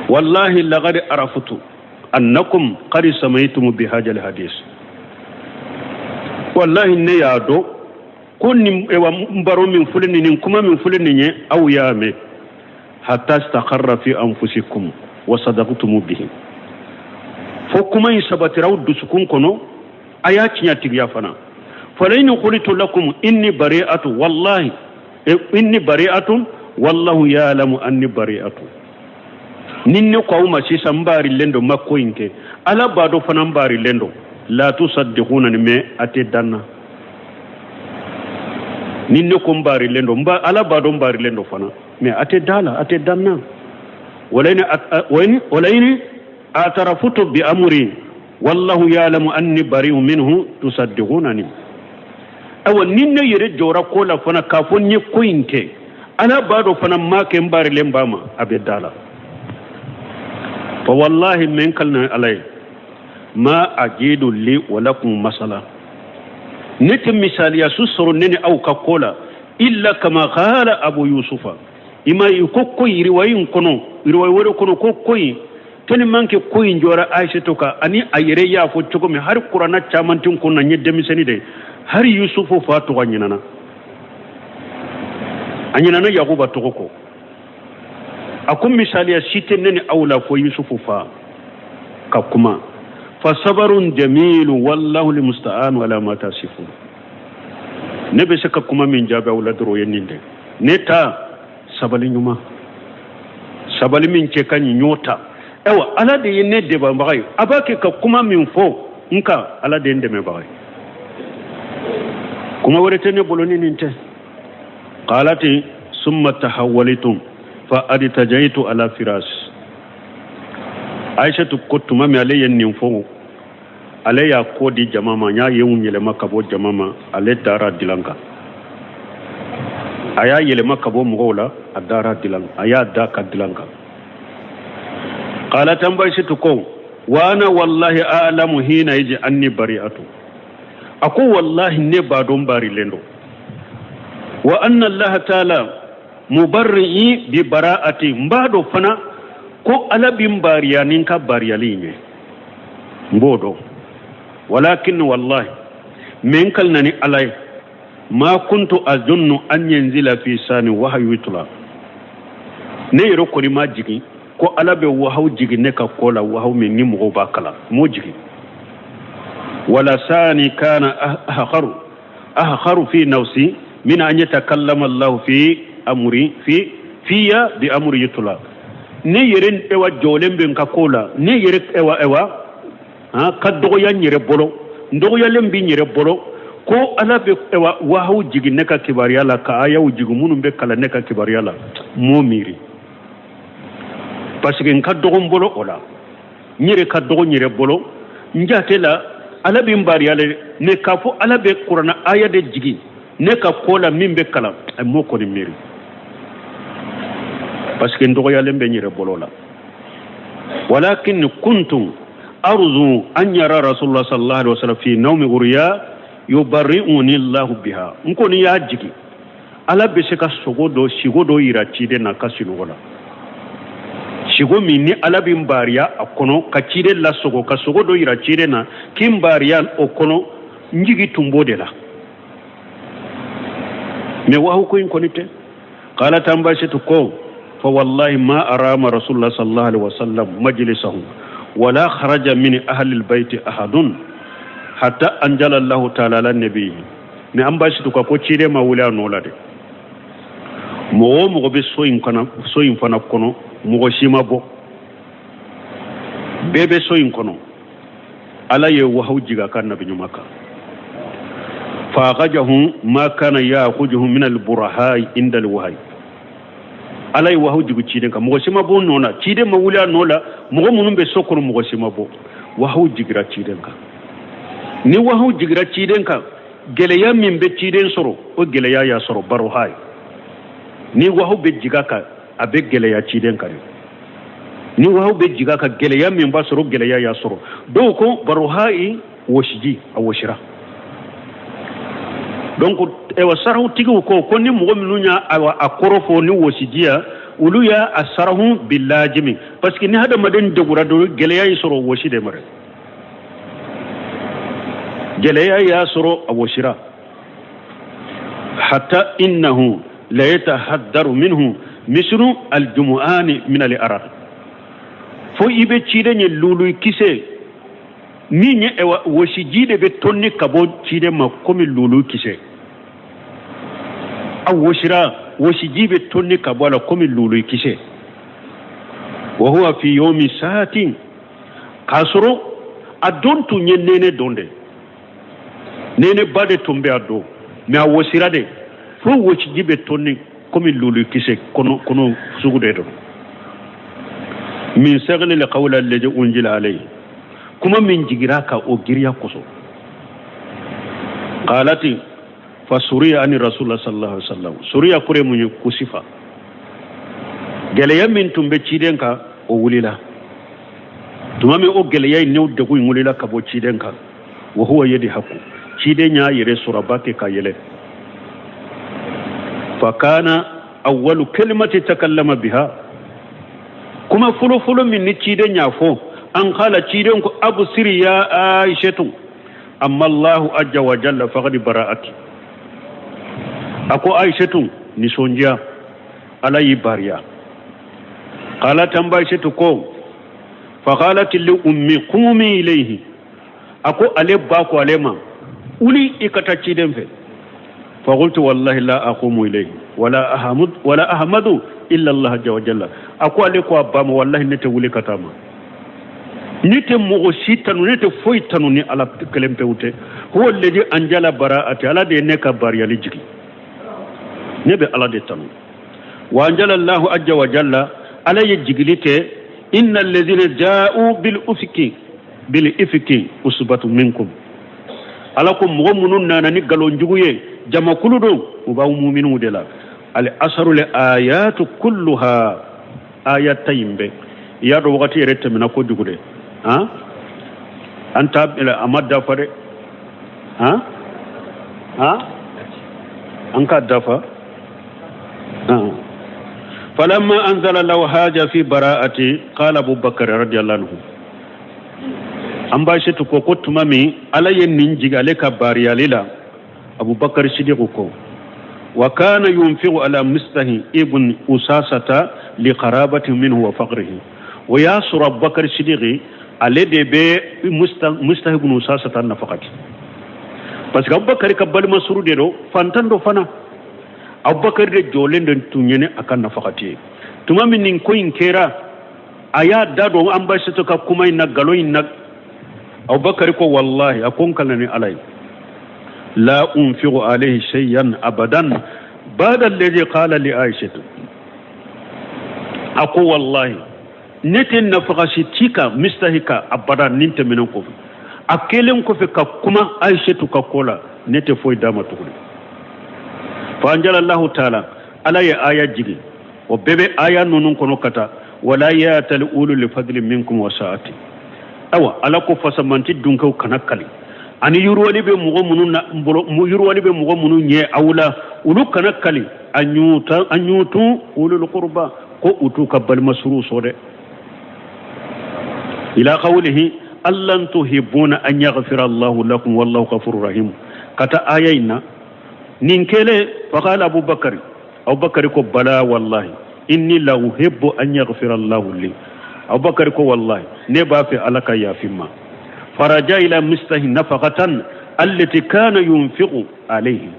Wallahi laqad araftu annakum qad samaytum bi hadha alhadis, wallahi ne y'a dɔn Ko nin ewa baro min filɛ nin nin kuma min filɛ nin ye aw y'a mɛn hatta istaqarra fi anfusikum wa sadaqtumu bihi fo kuma in sabatira aw dusukun kɔnɔ a y'a tiɲɛtigiya fana falain qultu lakum inni bari'atu wallahi e, inni bari'atun wallahu ya'lamu anni bari'atu ni ne ko aw ma sisan n baarilen don n ma ko in kɛ ala b'a dɔn fana n baarilen don la tusaddiqunani mais a tɛ da n na ni ne ko n baarilen don ala b'a dɔn n baarilen don fana mais a tɛ da la a tɛ da n na walain atarafutu bi amri wallahu ya'lamu anni bari'un minhu tusaddiqunani awa ni ne yɛrɛ jɔra ko la fana k'a fɔ n ye ko in kɛ ala b'a dɔn fana n m'a kɛ n baarilen b'a ma a bɛ da la fa wallahi n bɛ n kali ala ye ma ajidu li wa lakum masala ne tɛ misaliya su sɔrɔ ne ni aw ka ko la illa kama qala abu yusufa i ma ye ko ko in riwayi in kɔnɔ riwayi wɛrɛ kɔnɔ ko ko in tellement que ko in jɔra ayisatu kan ani a yɛrɛ y'a fɔ cogo min hari kuranna caman tɛ n kun na n ye denmisɛnnin de ye hari yusufu fa tɔgɔ ɲinana a ɲinana yakuba tɔgɔ kɔ a ko misaliya si tɛ ne ni aw la fo yusufu fa ka kuma fa sabarun jamilu wallahu almusta'anu ala ma tasifun ne bɛ se ka kuma min jaabi aw la dɔrɔn o ye nin de ne ta sabali ɲuman sabali min cɛ ka ɲi y'o ta ayiwa ala de ye ne dɛmɛbaga ye a b'a kɛ ka kuma min fɔ n kan ala de ye n dɛmɛbaga ye kuma wɛrɛ tɛ ne bolo ni nin tɛ qalati summa tahawwaltu fa adtajaitu ala firas aishatu ko tuma min ale ye nin fɔ ale y'a kɔ di jama ma n y'a ye yɛlɛma ka bɔ jama ma ale dara dilan kan a y'a yɛlɛma ka bɔ mɔgɔw la a dara dilan a y'a da ka dilan kan qalat an ba aishatu ko wa ana wallahi a'lamu hina yaji anni bari'atu a ko wallahi ne b'a dɔn n barilen don wa anna allaha ta'ala mubarri'i bi bara'ati n b'a dɔn fana ko ala bi n bariya ni n ka bariyali in ye n b'o dɔn walakin wallahi mɛ n kalina ni ala ye ma kuntu azunnu an yanzila fi sani wahayu yutla ne yɛrɛ kɔni ma jigin ko ala bɛ wahaw jigin ne ka ko la wahaw min ni mɔgɔw b'a kalan n m'o jigin wala sani kana ahqaru ahqaru fi nafsi min an yatakallama allahu fi amri fi fiya bi amri yutla ne yɛrɛ ewa jɔlen bɛ n ka ko la ne yɛrɛ ewa ewa han ka dɔgɔya n yɛrɛ bolo n dɔgɔyalen bɛ n yɛrɛ bolo ko ala bɛ ewa wahaw jigin ne ka kibaruya la ka ayaw jigin minnu bɛ kalan ne ka kibaruya la n m'o miiri parce que n ka dɔgɔ n bolo o la n yɛrɛ ka dɔgɔ n yɛrɛ bolo n jate la ala bɛ n bariya le mais k'a fɔ ala bɛ kuranna aya de jigin ne ka ko la min bɛ kalan a m'o kɔni miiri parce que n dɔgɔyalen bɛ n yɛrɛ bolo la walakin kuntu arzu an yara rasulullah sallallahu alaihi wasallam fi nawmi uriya yubarri'uni allahu biha n kɔni y'a jigi ala bɛ se ka sogo dɔ sigo dɔ yira ciden na ka sinɔgɔ la sigo min ni ala bɛ n baariya a kɔnɔ ka ciden lasogo ka sogo dɔ yira ciden na k'i n baariya o kɔnɔ n jigi tun b'o de la mɛ wahu ko in kɔni tɛ qalat an ba aishatu ko fa wallahi ma arama rasulullah sallallahu alaihi wasallam majlisahu wala kharaja min ahli albayti ahadun hatta anjala allahu ta'ala ala nabiyyi mɛ an ba aishatu ko ciden ma wuli a nɔ la dɛ mɔgɔ o mɔgɔ bɛ so in kɔnɔ so in fana kɔnɔ mɔgɔ si ma bɔ bɛɛ bɛ so in kɔnɔ ala ye wahaw jigin a ka nabi ɲuman kan fa akhajahu ma kana ya'khujuhu min al-burahai inda al-wahyi ala ye wahaw jigin ciden kan mɔgɔ si ma bɔ nɔ na ciden ma wuli a nɔ la mɔgɔ minnu bɛ so kɔnɔ mɔgɔ si ma bɔ wahaw jigira ciden kan ni wahaw jigira ciden kan gɛlɛya min bɛ ciden sɔrɔ o gɛlɛya y'a sɔrɔ baroha ye ni wahaw bɛ jigin a kan a bɛ gɛlɛya ciden kan ni wahaw bɛ jigin a kan gɛlɛya min b'a sɔrɔ gɛlɛya y'a sɔrɔ dɔw ko baroha ye wɔsiji a wɔsira donc ɛwa sarahutigiw ko ko ni mɔgɔ minnu y'a a kɔrɔ fɔ ni wɔsiji ya olu y'a a sarahu bilajimi parce que ni hadamaden degura dɔrɔn gɛlɛya y'i sɔrɔ wɔsi de mara gɛlɛya y'a sɔrɔ a wɔsira Hatta innahu la yatahaddaru minhu mislu aljumu'ani min al-araq. Fo i bɛ ciden ye lulu kisɛ min ye ɛwa wɔsiji de bɛ tonni ka bɔ ciden ma komi lulu kisɛ. A wɔsira, wɔsiji bɛ tonni ka bɔ a la komi lulu kisɛ. Wa huwa fi yawmi saatin, k'a sɔrɔ a don tun ye nɛnɛ don de, nɛnɛba de tun bɛ a don, mais a wɔsira de fo wɔsiji bɛ tonni komi lulu kisɛ kɔnɔ kɔnɔ sugu de don. Min sagli le qawla alladhi unzila alayhi, kuma min jigira ka o giriya kosɔn. Qalati fa suriya ani rasulullah sallallahu alaihi wasallam. Suriya kure mun ye kusifa gɛlɛya min tun bɛ ciden kan, o wulila tuma min, o gɛlɛya in n'o degun in wulila ka bɔ ciden kan. Wa huwa yadhaku, ciden y'a yɛrɛ sɔrɔba kɛ ka yɛlɛ. Fa kana awwalu kalimati takallama biha, kuma fɔlɔfɔlɔ min ni ciden y'a fɔ, an kala, ciden ko: absiri ya aishatu, amma allahu azza wa jalla faqad bara'aki. A ko: Aishatu, nisɔndiya, Ala y'i bariya. Qalat, an ba Aishatu ko: faqalat li ummi qumi ilayhi. A ko ale ba ko ale ma: wuli i ka taa ciden fɛ. Faqultu wallahi la aqumu ilayhi wala ahmad wala ahmadu illa Allah azza wa jalla. A ko ale ko a ba ma: wallahi ne tɛ wuli ka taa ma, ne tɛ mɔgɔ si tanu, ne tɛ foyi tanu ni Ala kelen pewu tɛ. Huwa alladhi anjala bara'ati, Ala de ye ne ka bariyali jigi, ne bɛ Ala de tanu. Wa anjala Allahu azza wa jalla, Ala ye jigili kɛ: inna alladhina ja'u bil ufki bil ifki usbatu minkum. Ala ko mɔgɔ minnu nana ni nkalonjugu ye, jamakulu don, u b'aw muminuw de la. Al asaru le ayatu kulluha ayata in bɛɛ i y'a dɔn wagati yɛrɛ tɛmɛna kojugu de. Han, an t'a a ma dafa dɛ. Han han, an k'a dafa. Falamma anzala lahu haja fi bara'ati, qala Abu Bakr radiyallahu anhu. An b'a setu ko tuma min Ala ye nin jigi ale ka bariyali la, Abubakar Sidiku ko: wa kana yunfiqu ala Mistahi ibn Usasata li qarabati minhu wa faqrihi. O y'a sɔrɔ Abubakar Sidiki ale de bɛ Mistahi ibn Usasata nafakati, parce que Abubakar ka balima suru de don, fantan dɔ fana. Abubakar de jɔlen de tun ye ni a ka nafakati ye. Tuma min nin ko in kɛra, a y'a da don an ba seto ka kuma in na, nkalon in na. Abubakar ko: wallahi, a ko n kana ni Ala ye, la unfiqu alayhi shay'an abadan ba'da alladhi qala li Aishatu. A ko: wallahi, ne tɛ nafakasi ci ka Mistahi ka abada nin tɛmɛnen kɔfɛ, a kɛlen kɔfɛ ka kuma Aishatu ka ko la, ne tɛ foyi d'a ma tuguni. Fa anjala Allahu taala, Ala ye aya jigi, o bɛɛ bɛ aya ninnu kɔnɔ ka taa: wala yatali ulul fadli minkum wa sa'ati. Awa, Ala ko fasamanti dunkew kana kali, ani yiriwali bɛ mɔgɔ minnu na, yiriwali bɛ mɔgɔ minnu ɲɛ aw la, olu kana kali an yutu ulul qurba, ko u t'u ka balima suruw sɔrɔ dɛ. Ila qawlihi allan tuhibbuna an yaghfira Allahu lakum wallahu ghafurur rahim, ka taa aya in na. Nin kɛlen, faqala Abubakar, Abubakar ko: bala wallahi inni la uhibbu an yaghfira Allahu li. Abubakar ko: wallahi, ne b'a fɛ Ala ka yafi ma. Faraja ila Mistahi nafaqatan allati kana yunfiqu alayhi.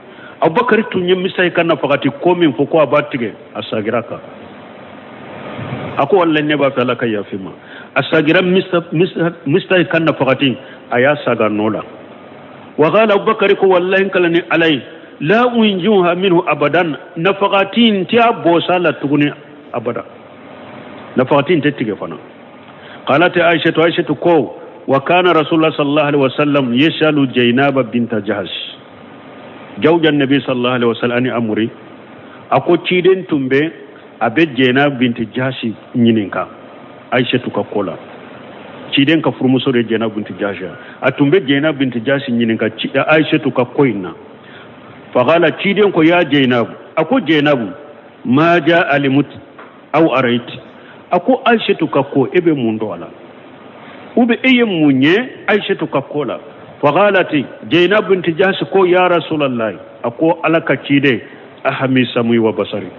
Abubakar tun ye Mistahi ka nafakati ko min fɔ ko a b'a tigɛ, a sagira kan. A ko: wallahi, ne b'a fɛ Ala ka yafi ma. A sagira Mistahi ka nafakati, a y'a saga nɔ la. Wa qala, Abubakar ko: wallahi, kala ni Ala ye, la unjuha minhu abadan, nafakati in tɛ a bɔsa la tuguni abada, nafakati in tɛ tigɛ fana. Qalat Aishatu, Aishatu ko: wa kana rasulullah sallallahu alaihi wasallam yasalu Jainaba binta Jahash jawja nabi sallallahu alaihi wasallam ani amuri. A ko ciden tun bɛ a bɛ Jainab binti Jahash ɲininka Aishatu ka ko la. Ciden ka furumuso de Jainab binti Jahash, a tun bɛ Jainab binti Jahash ɲininka Aishatu ka ko in na. Faqala, ciden ko: ya Jainab, a ko Jainab, ma ja alimut aw arait? A ko Aishatu ka ko, e bɛ mun dɔn a la, ou bien e ye mun ye Aishatu ka ko la? Faqalati, Jainab binti Jahash ko: ya rasulallah. A ko Ala ka ciden, ahmi sam'i wa basari,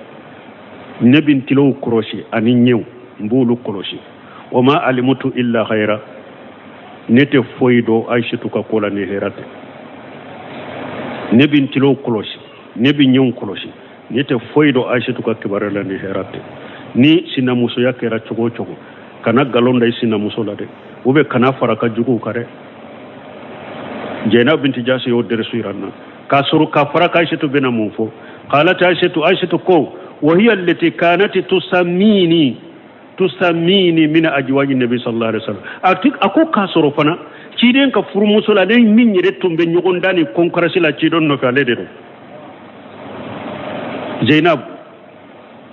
ne bɛ n tilow kɔlɔsi ani ɲɛw, n b'olu kɔlɔsi. Wa ma alimutu illa khayra, ne tɛ foyi dɔn Ayisetu ka ko la ni hɛrɛ tɛ. Ne bɛ n tilow kɔlɔsi, ne bɛ ɲɛw kɔlɔsi, ne tɛ foyi dɔn Ayisetu ka kibaruya la ni hɛrɛ tɛ. Ni sinamusoya kɛra cogo o cogo, kana nkalon da i sinamuso la dɛ, ou bien kana fara ka juguw kan dɛ. Jɛnab binti Jasi y'o dɛrɛsu yira n na k'a sɔrɔ ka fara ka Ayisetu bɛna mun fɔ. Qalat Ayisetu, Ayisetu ko, wa hiya allati kanat tusammini min ajwaji nabi sallallahu alaihi wasallam. A ko k'a sɔrɔ fana ciden ka furumuso la, ale min yɛrɛ tun bɛ ɲɔgɔn dan ni concurrence la ciden nɔfɛ, ale de don. Zainab,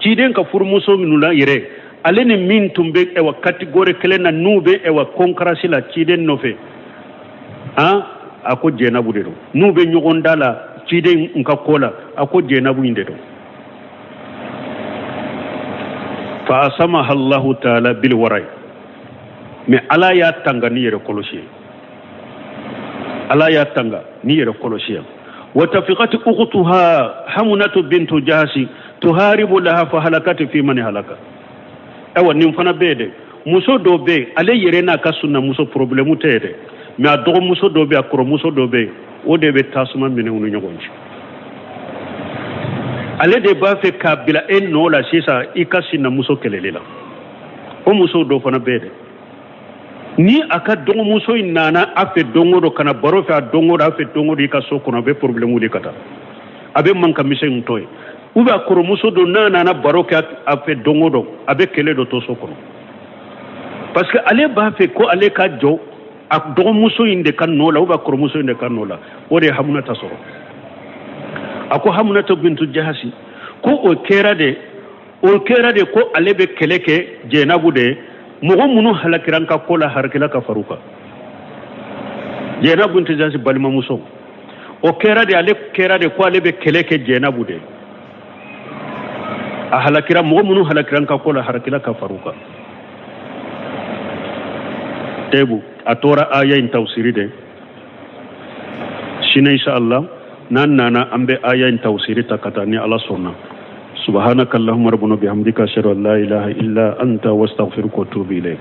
ciden ka furumuso minnu la yɛrɛ, ale ni min tun bɛ ɛwa catégorie kelen na, n'u bɛ ɛwa concurrence la ciden nɔfɛ, han, a ko Jɛnabu de don. N'u bɛ ɲɔgɔn da la ciden ka ko la, a ko Jɛnabu in de don. Fa asamaha Allahu taala bil warai, mais Ala y'a tanga ni yɛrɛ kɔlɔsi ye, Ala y'a tanga ni yɛrɛ kɔlɔsi ye. Wa tafiqat ukhtuha Hamunatu bintu Jahasi tuharibu laha fa halakati fi man halaka. Ayiwa, nin fana bɛ yen dɛ. Muso dɔ bɛ yen, ale yɛrɛ n'a ka sinamuso problème tɛ yen dɛ, mais a dɔgɔmuso dɔ bɛ yen, a kɔrɔmuso dɔ bɛ yen, o de bɛ tasuma minɛ u ni ɲɔgɔn cɛ. Ale de b'a fɛ k'a bila e nɔ la sisan i ka sinamuso kɛlɛli la. O muso dɔ fana bɛ yen dɛ, ni a ka dɔgɔmuso in nana a fɛ don o don ka na baro fɛ, a don o don a fɛ don o don i ka so kɔnɔ, a bɛ problème wuli ka taa, a bɛ mankan misɛnw to yen. Ou bien a kɔrɔmuso don, n'a nana baro kɛ a fɛ don o don, a bɛ kɛlɛ dɔ to so kɔnɔ, parce que ale b'a fɛ ko ale ka jɔ a dɔgɔmuso in de ka nɔ la, ou bien a kɔrɔmuso in de ka nɔ la. O de ye Hamunata sɔrɔ. A ko Hamunata bintu Jahasi ko o kɛra de, o kɛra de ko ale bɛ kɛlɛ kɛ Jɛnabu de ye. Mɔgɔ minnu halakira n ka ko la, harakila ka far'u kan. Jɛnabu bintu Jahasi balimamuso, o kɛra de, ale kɛra de ko ale bɛ kɛlɛ kɛ Jɛnabu de ye. A halakira, mɔgɔ minnu halakira n ka ko la, harakila ka far'u kan. Tebu a tora aya in tafsiri de sini, insha Allah, n'an nana an bɛ aya in tafsiri ta ka taa ni Ala sɔnna. Subhanaka allahumma rabbana bihamdika, ashhadu an la ilaha illa anta, wastaghfiruka wa atubu ilayk.